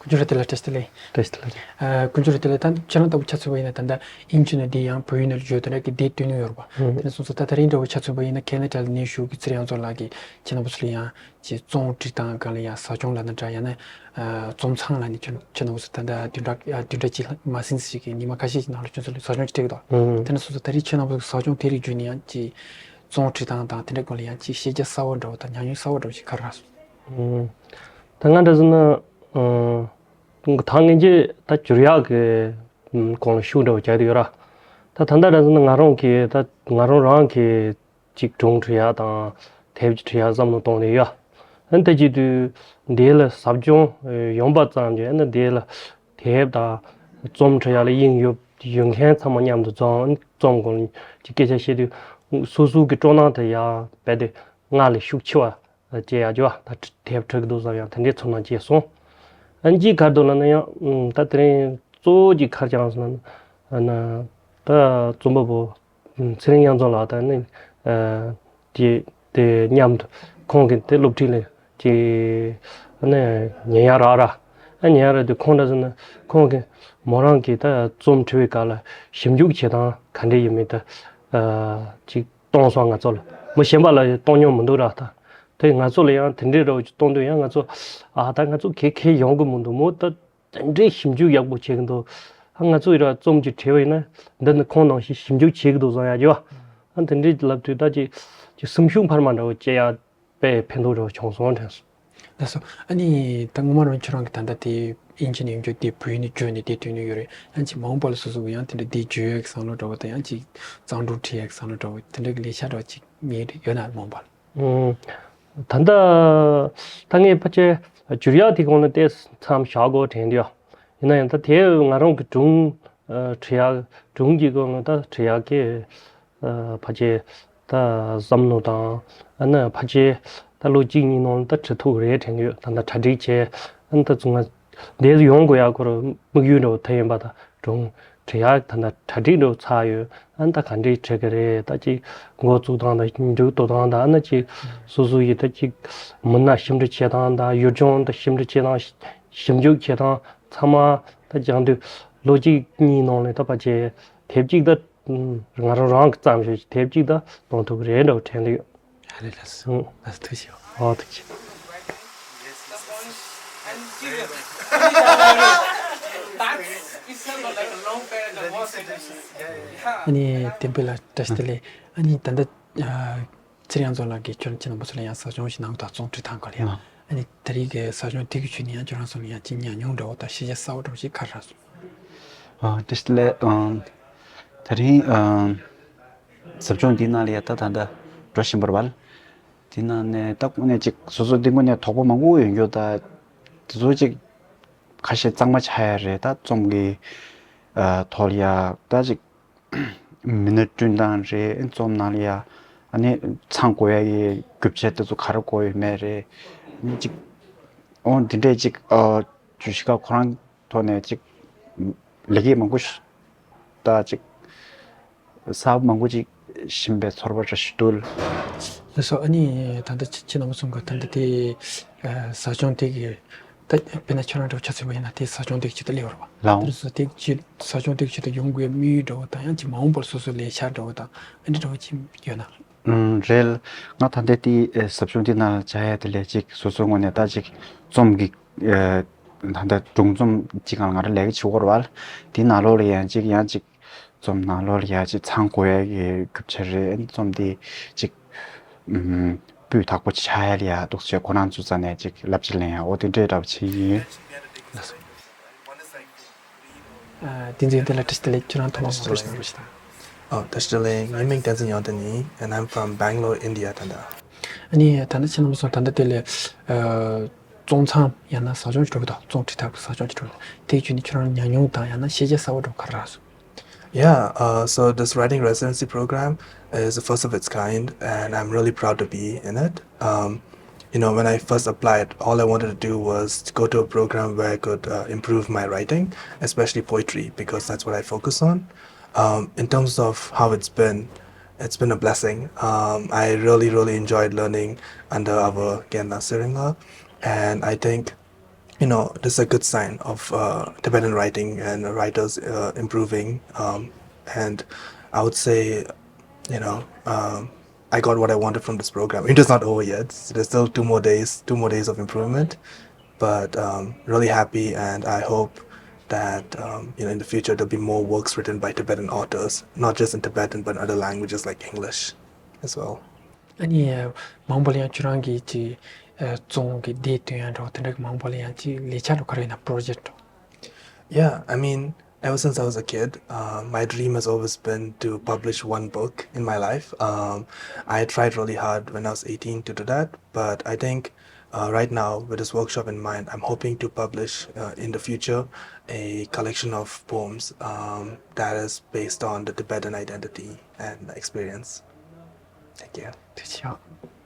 ཀུན་མཆོད་རེ་ལྟོས་ལ་བཀྲ་ཤིས་བདེ་ལེགས། བཀྲ་ཤིས་བདེ་ལེགས། ཨ་ཀུན་མཆོད་རེ་ལྟོས་ལ་ད་ཁྱེད་རང་ལྟ་བུ་ཆ་མཚོན་པ་ཡིན་ན་ད་ལྟ་དབྱིན་ཇི་ནས་འདི་ཡང་བོད་ཡིག་ནང་ལ་བསྒྱུར་དེ་འདྲ་གི་འདི་སྟོན་གྱི་ཡོད་རེད་པ། ཨུ། དེ་ནས་སོང་ཙང་ད་ད་རིང་འདྲ་བོ་ཆ་མཚོན་པ་ཡིན་ན་ཁེ་ན་ཌ་ལ་གནས་བཞུགས་ཀྱི་ཚེ་རིང་དབྱངས་མཚོ་ལགས་ཀྱིས་ཁྱེད་རྣམ་པ་ཚོ་ལ་ཡང་ཅིག་རྩོམ་བྲིས་སྟངས་སྒང་ལ་ཡང་ཟབ་སྦྱོང་ལབ་ན་འདྲ། ཡང་ན་ཨ་རྩོམ་ཚང་ལབ་ནས་ཁྱེད་ཁྱེད་རྣམ་པ་ཚོ་ད་ལྟ་བདུན་ཕྲག་ཨ་བདུན་ཕྲག་གཅིག་ལྷག་མ་ཟིན་ཙམ་ཞིག་གི་ཉི་མ་ཁ་ཤས་ཀྱི་ནང་ལ་ཁྱེད་ཚོ་ལ་ཟབ་སྦྱོང་ཅིག་སྤྲད་ཀྱི་འདུག་ཨུ། དེ་ནས་སོང་ཙང་ད་རིང་ཁྱེད་རྣམ་པ་ཚོ་གི་ཟབ་སྦྱོང་དེ་རིགས་བརྒྱུད་ནས་ཡང་ཅིག་རྩོམ་བྲིས་སྟངས་དང་དེ་འདྲའི་སྐོར་ལ་ཡང་ཅིག་ཤེས་རྒྱ་གསར་པ་འདྲ་བོ་དང་ཉམས་མྱོང་གསར་པ་འདྲ་བོ་ཞིག་ག་རེ་རག་སོང་། ཨུམ། ད་ང་འདྲ་ཟེར་ན། ཨུམ། ད་ངེད་ཀྱིས་ད་བསྒྱུར་ཡག་གི་ཨུམ་སྐོར་ལ་ཤུགས་འདྲ་བོ་རྒྱག་གི་ཡོད་ར། ད་ད་ལྟ་འདྲ་ཟེར་ན་ང་རང་གིས་ད་ང་རང་རང་གིས་ཅིག་སྒྲུང་བྲི་ཡག་དང་དེབ་ཅིག་བྲི་ཡག་བསམ་བློ་གཏོང་ནས་ཡོད། ཨ་ནི་ད་བྱེད་དུས་འདི་ལ་ཟབ་སྦྱོང་ཡོང་པ་ཙམ་གྱིས་ཨ་ནི་འདི་ལ་དེབ་དང་རྩོམ་བྲི་ཡག་ལ་དབྱིངས་ཡོད་ཡོད་མཁན་ཚང་མ་མཉམ་དུ་འཛོམས་ཨ་ནི་རྩོམ་སྐོར་གྱི་སྐད་ཆ་བཤད་དུས་སོ་སོ་གི་སྤྲོ་སྣང་དེ་ཡར་རྦད་དེ་སྔར་ལས་ཤུགས་ཆེ་བ། སྐྱེ་ཡག་ཅིག་ད་དེབ་བྲི་གི་འདུག་བསམ་ཡང་དེ་འདྲའི་ཚོར་སྣང་སྐྱེས་སོང་། ཨ་ནི་གཅིག་ག་རེ་འདུག་ལབ་ན་ཡང་ད་དེ་རིང་གཙོ་བོ་གཅིག་ག་རེ་བྱུང་སོང་ལབ་ན་ད་རྩོམ་པ་པོ་ཚེ་རིང་དབྱངས་མཚོ་ལགས་དང་ནི་དེ་དེ་མཉམ་དུ་ཁོང་གི་དེ་སློབ་ཁྲིད་ལ་ཅིག་ཨ་ནི་ཉན་ཡག་རག་ར། ཨ་ཉན་ཡག་རག་དུས་ཁོང་འདྲ་ཟེར་ན་ཁོང་གི་མོ་རང་གིས་ད་རྩོམ་བྲི་བའི་སྐབས་ལ་ཞིབ་འཇུག་བྱེད་སྟངས་ག་འདྲ་ཡིན་མིན་ད་ཅིག་གཏོང་སོང་། ང་ཚོ་ལ་མི་གཞན་པ་ལ་གཏོང་མྱོང་མི་འདུག་ར། ད་དེ་ང་ཚོ་ལ་ཡང་དེ་འདྲའི་རོགས་ཀྱིས་གཏོང་དུས་ཡང་ང་ཚོ་ཨ་ད་ང་ཚོ་ག་ག་ཡོང་གི་མི་འདུག་མོ། ད་དེ་འདྲའི་ཞིབ་འཇུག་ཡག་པོ་བྱེད་ཀྱི་འདུག་ཨ་ང་ཚོ་ཡི་ར་རྩོམ་ཅིག་བྲིས་པ་ཡིན་ན་འདི་ནི་ཁོང་ནང་བཞིན་ཞིབ་འཇུག་བྱེད་ཀྱི་འདུག་བསམ་ཡག་ཅིག་ཡོད། ཨ་དེ་འདྲའི་ལབ་དུས་ད་ཅིག་ ཀྱི་སེམས་ཤུགས་འཕར་མ་འདྲ་བོ་སྐྱེ་ཡ་དཔེ་ཕན་ཐོགས་འདྲ་བོ་བྱུང་སོང་དྲན་སོང་། ལགས་སོ། ཨ་ནི་ད་སྔོན་མ་རང་ཁྱོད་རང་གི་ད་ལྟ་དེ་དབྱིན་ཇི་ནས་ཡོང་རྒྱུ་དེ་བོད་ཡིག་ནས་བསྒྱུར་ནས་དེ་སྟོན་གྱི་ཡོད་རེད། ཡང་ཅིག་མ་འོངས་པ་ལ་སོ་སོ་གི་ཡང་དེ་འདྲ་དེ་བསྒྱུར་ཡག་གི་བསམ་བློ་འདྲ་བོ་དང་ཡང་ཅིག་བརྩམས་སྒྲུང་བྲིས་ཡག་གི་བསམ་བློ་འདྲ་བོ་དེ་འདྲ་གི་ལས་འཆར་འདྲ་བོ་ཅིག་མེད་ཡོད་ན་མ་འོངས་པ་ལ། ཨུམ། ད་ལྟ་ད་ངས་ཕལ་ཆེར་བསྒྱུར་ཡག་དེ་གོང་ལ་ཏོག་ཙམ་བཞག་དགོས་དྲན་འདུག་ཡ། ཡིན་ན་ཡང་ད་དེ་ང་རང་གི་སྒྲུང་ཨ་བྲི་ཡག་སྒྲུང་གི་སྒང་ལ་ད་བྲི་ཡག་གི་ཨ་ཕལ་ཆེར་ད་བསམ་བློ་དང་ཨ་ནི་ཕལ་ཆེར་ད་ལོ་གཅིག་གཉིས་ནང་ལ་ད་བྲི་ཐུབ་ཀྱི་རེད་དྲན་གྱི་ཡོད། ད་ད་གྲ་སྒྲིག་བྱས་ཨ་ནི་ད་ཚུར་ང་འདིར་ཡོང་དགོས་ཡག་སྐོར་དམིགས་ཡུལ་འདྲ་བོ་དེ་ཡིན་པ་ད་སྒྲུང་བྲི་ཡག་ད་ད་གྲ་སྒྲིག་འདྲ་བོ་ཚར་ཡོད། ཨ་ནི་ད་ག་འདྲས་བྲི་གི་རེད། ད་ཅིག་འགོ་བཙུགས་སྟངས་དང་འགྲིག་འགྲོ་སྟངས་དང་ཨ་ནི་ཅིག་སོ་སོ་ཡི་ད་ཅིག་མི་སྣ་ཞིབ་འབྲི་བྱེད་སྟངས་དང་ཡུལ་ལྗོངས་ད་ཞིབ་འབྲི་བྱེད་སྟངས་ཞིབ་འཇུག་བྱེད་སྟངས་ཚང་མ་ད་སྦྱང་དུས་ལོ་གཅིག་གཉིས་ནང་ལ་ད་ཕལ་ཆེར་དེབ་གཅིག་ད་ང་རང་རང་གི་བརྩམས་ཤིང་དེབ་གཅིག་ད་གཏོང་ཐུབ་ཀྱི་རེད་འདྲ་བོ་དྲན་གྱི་ཡོད། ཨ་ལས། ལགས་སོ། ཨུ། ལགས་སོ། ཐུགས་རྗེ་ཆེ། ཨོ་ཐུགས་རྗེ་ཆེ། ཨ་ནི་བསྟན་འཕེལ་ལགས་བཀྲ་ཤིས་བདེ་ལེགས། ཨ་ནི་ད་ལྟ་ཨ་ཚེ་རིང་རྣམ་རྒྱལ་ལགས་ཀྱིས་ཁྱོད་ཁྱེད་རྣམ་པ་ཚོ་ལ་ཡང་ཟབ་སྦྱོང་ཞིག་གནང་གི་འདུག་རྩོམ་འབྲི་སྟངས་སྐོར་ལ་ཡང་། ཨ་ནི་ད་རེས་ཀྱི་ཟབ་སྦྱོང་དེ་གི་བརྒྱུད་ནས་ཡང་ཁྱོད་རང་ཚོ་ལ་ཡང་ཅིག་ཉམས་མྱོང་འདྲ་བོ་དང་ཤེས་བྱ་གསར་པ་འདྲ་བོ་ཞིག་ག་རེ་རག་སོང་། ཨ་བཀྲ་ཤིས་བདེ་ལེགས། ཨ་ད་རིང་ཨ་ཟབ་སྦྱོང་འདི་ནང་ལ་ཡ་ད་ད་ལྟ་འགྲོ་བཞིན་པ་རེད་པ། དེ་ནང་ནས་ད་དངོས་གནས་ཅིག་སོ་སོ་འདི་དངོས་གནས་དོགས་པ་མང་པོ་ཡོད་རྒྱུ་ད། དེ་ཚོ་ཅིག་ཁ་ཤས་གཙང་མ་ཆགས་ཡ་རེད། ད་རྩོམ་གྱི་ཨ་ཐོག་ལ་ཡ་ད་ཅིག་མི་སྣ་བསྐྲུན་སྟངས་རེད། རྩོམ་ནང་ལ་ཡ་ཨ་ནི་ཚང་དགོས་ཡ་གི་རྒྱུ་ཆ་དེ་ཚོ་ག་རེ་དགོས་ཡོད་མེད་རེད། ཨ་ནི་ཅིག་ཨོ་འདི་འདྲས་ཅིག་ཨ་བརྗོད་གཞི་ཁག་ཁོ་རང་ཐོག་ནས་ཅིག་ལེགས་སྐྱེས་མང་པོ་ཞིག་ད་ཅིག་གསར་པ་མང་པོ་ཅིག་ཤེས་པའི་ཚོར་བ་འདྲ་ཞིག་འདུག་ལགས་སོ། ཨ་ནི་ད་ལྟ་ཁྱེད་ཁྱེད་རྣམ་པ་ཚོ་གི་ད་ལྟ་དེ་ཨ་ཟབ་སྦྱོང་དེ་གི་ད་དཔེར་ན་ཁྱོད་རང་འདྲ་བོ་ཆ་མཚོན་པ་ཡིན་ན་དེ་ཟབ་སྦྱོང་དེ་གི་ཆེད་དུ་སླེབས་པ་རེད་པ། ལགས། དེ་ཚོ་དེ་གི་ཆེད་ཟབ་སྦྱོང་དེ་གི་ཆེད་དུ་ཡོང་དགོས་པའི་དམིགས་ཡུལ་འདྲ་བོ་དང་ཡང་ཅིག་མ་འོངས་པར་སོ་སོའི་ལས་འཆར་འདྲ་བོ་དང་ཨ་འདྲ་འདྲ་བོ་ཅིག་ཡོད་ན། ཨུམ་རེད། ང་ད་ལྟ་དེ་ཨེ་ཟབ་སྦྱོང་དེ་ནང་ལ་བཅར་ཡ་དེ་ལས་ཅིག་སོ་སོའི་ངོས་ནས་ད་ཅིག་རྩོམ་གྱི་ཨེ་ད་ལྟ་སྒྲུང་རྩོམ་ཅིག་སྒང་ལ་ང་རང་ལས་ཀ་བྱེད་ཀྱི་ཡོད་རེད་པ། དེའི་ནང་ལོགས་ལ་ཡང་ཅིག་ཡང་ཅིག་རྩོམ་ནང་ལོགས་ལ་ཡང་ཅིག་ཚང་དགོས་ཡ་གི་རྒྱུ་ཆ་རེད། རྩོམ་དེ་ཅིག་ཨུམ་སྤུས་དག་པོ་ཆགས་ཡ་ལ་ཡ་འདུག་སེ་ཁོ་རང་ཚོའི་རྩ་ནས་ཅིག་བསླབ་བྱ་ལེན་ཡ་འོ་དེ་འདྲའི་འདྲ་པོ་བྱེད་ཀྱི་ཡིན། ལགས་སོ། ཨ་བསྟན་འཛིན་བདེ་ལེགས། བཀྲ་ཤིས་བདེ་ལེགས། ཁྱེད་རང་ཐོག་མར་གསུང་བཤད་གནང་རོགས་ཞུ་དང་། ཨོ་བཀྲ་ཤིས་བདེ་ལེགས། ངའི་མིང་བསྟན་འཛིན་ཡོན་ཏན་ཡིན། And I'm from Bangalore, India. ད་ལྟ། ཨ་ནི་ད་ལྟ་ཁྱེད་རྣམ་པ་ཚོ་ད་ལྟ་དེ་ལས་ཨ་རྩོམ་མཚམས་ཡང་ན་ཟབ་སྦྱོང་ཞིག་འགྲོ་གི་འདུག་རྩོམ་འབྲི་ཐབས་ཀྱི་ཟབ་སྦྱོང་ཞིག་འགྲོ་གི་འདུག་དེ་བརྒྱུད་ནས་ཁྱོད་རང་ཉམས་མྱོང་དང་ཡང་ན་ཤེས་བྱ་གསར་པ་འདྲ་བོ་ག་རེ་རག་སོང་། Yeah, uh, so this writing residency program is the first of its kind, and I'm really proud to be in it. Um, you know, when I first applied, all I wanted to do was to go to a program where I could uh, improve my writing, especially poetry, because that's what I focus on. Um, in terms of how it's been, it's been a blessing. Um, I really, really enjoyed learning under our Genda Siringa, and I think you know, this is a good sign of uh, Tibetan writing and writers uh, improving. Um, and I would say, you know, um, I got what I wanted from this program. It is not over yet. There's still two more days, two more days of improvement. But um, really happy, and I hope that um, you know, in the future there'll be more works written by Tibetan authors, not just in Tibetan but in other languages like English as well. ཨ་ནི་མང་པོ་ལ་ཡང་ཁྱོད་རང་གིས་ཅིག་ཨ་རྩོམ་གྱི་སྡེ་སྟོན་ཡ་འདྲ་བོ་དེ་འདྲ་གི་མང་པོ་ལ་ཡང་ཅིག་ལས་འཆར་འདྲ་བོ་ག་རེ་ཡོད་ན། པོ་རོ་ཇེཀ་འདྲ་བོ། Yeah, I mean, ever since I was a kid, uh, my dream has always been to publish one book in my life. Um, I tried really hard when I was eighteen to do that, but I think uh, right now, with this workshop in mind, I'm hoping to publish uh, in the future a collection of poems um, that is based on the Tibetan identity and experience. Thank you. 对，请。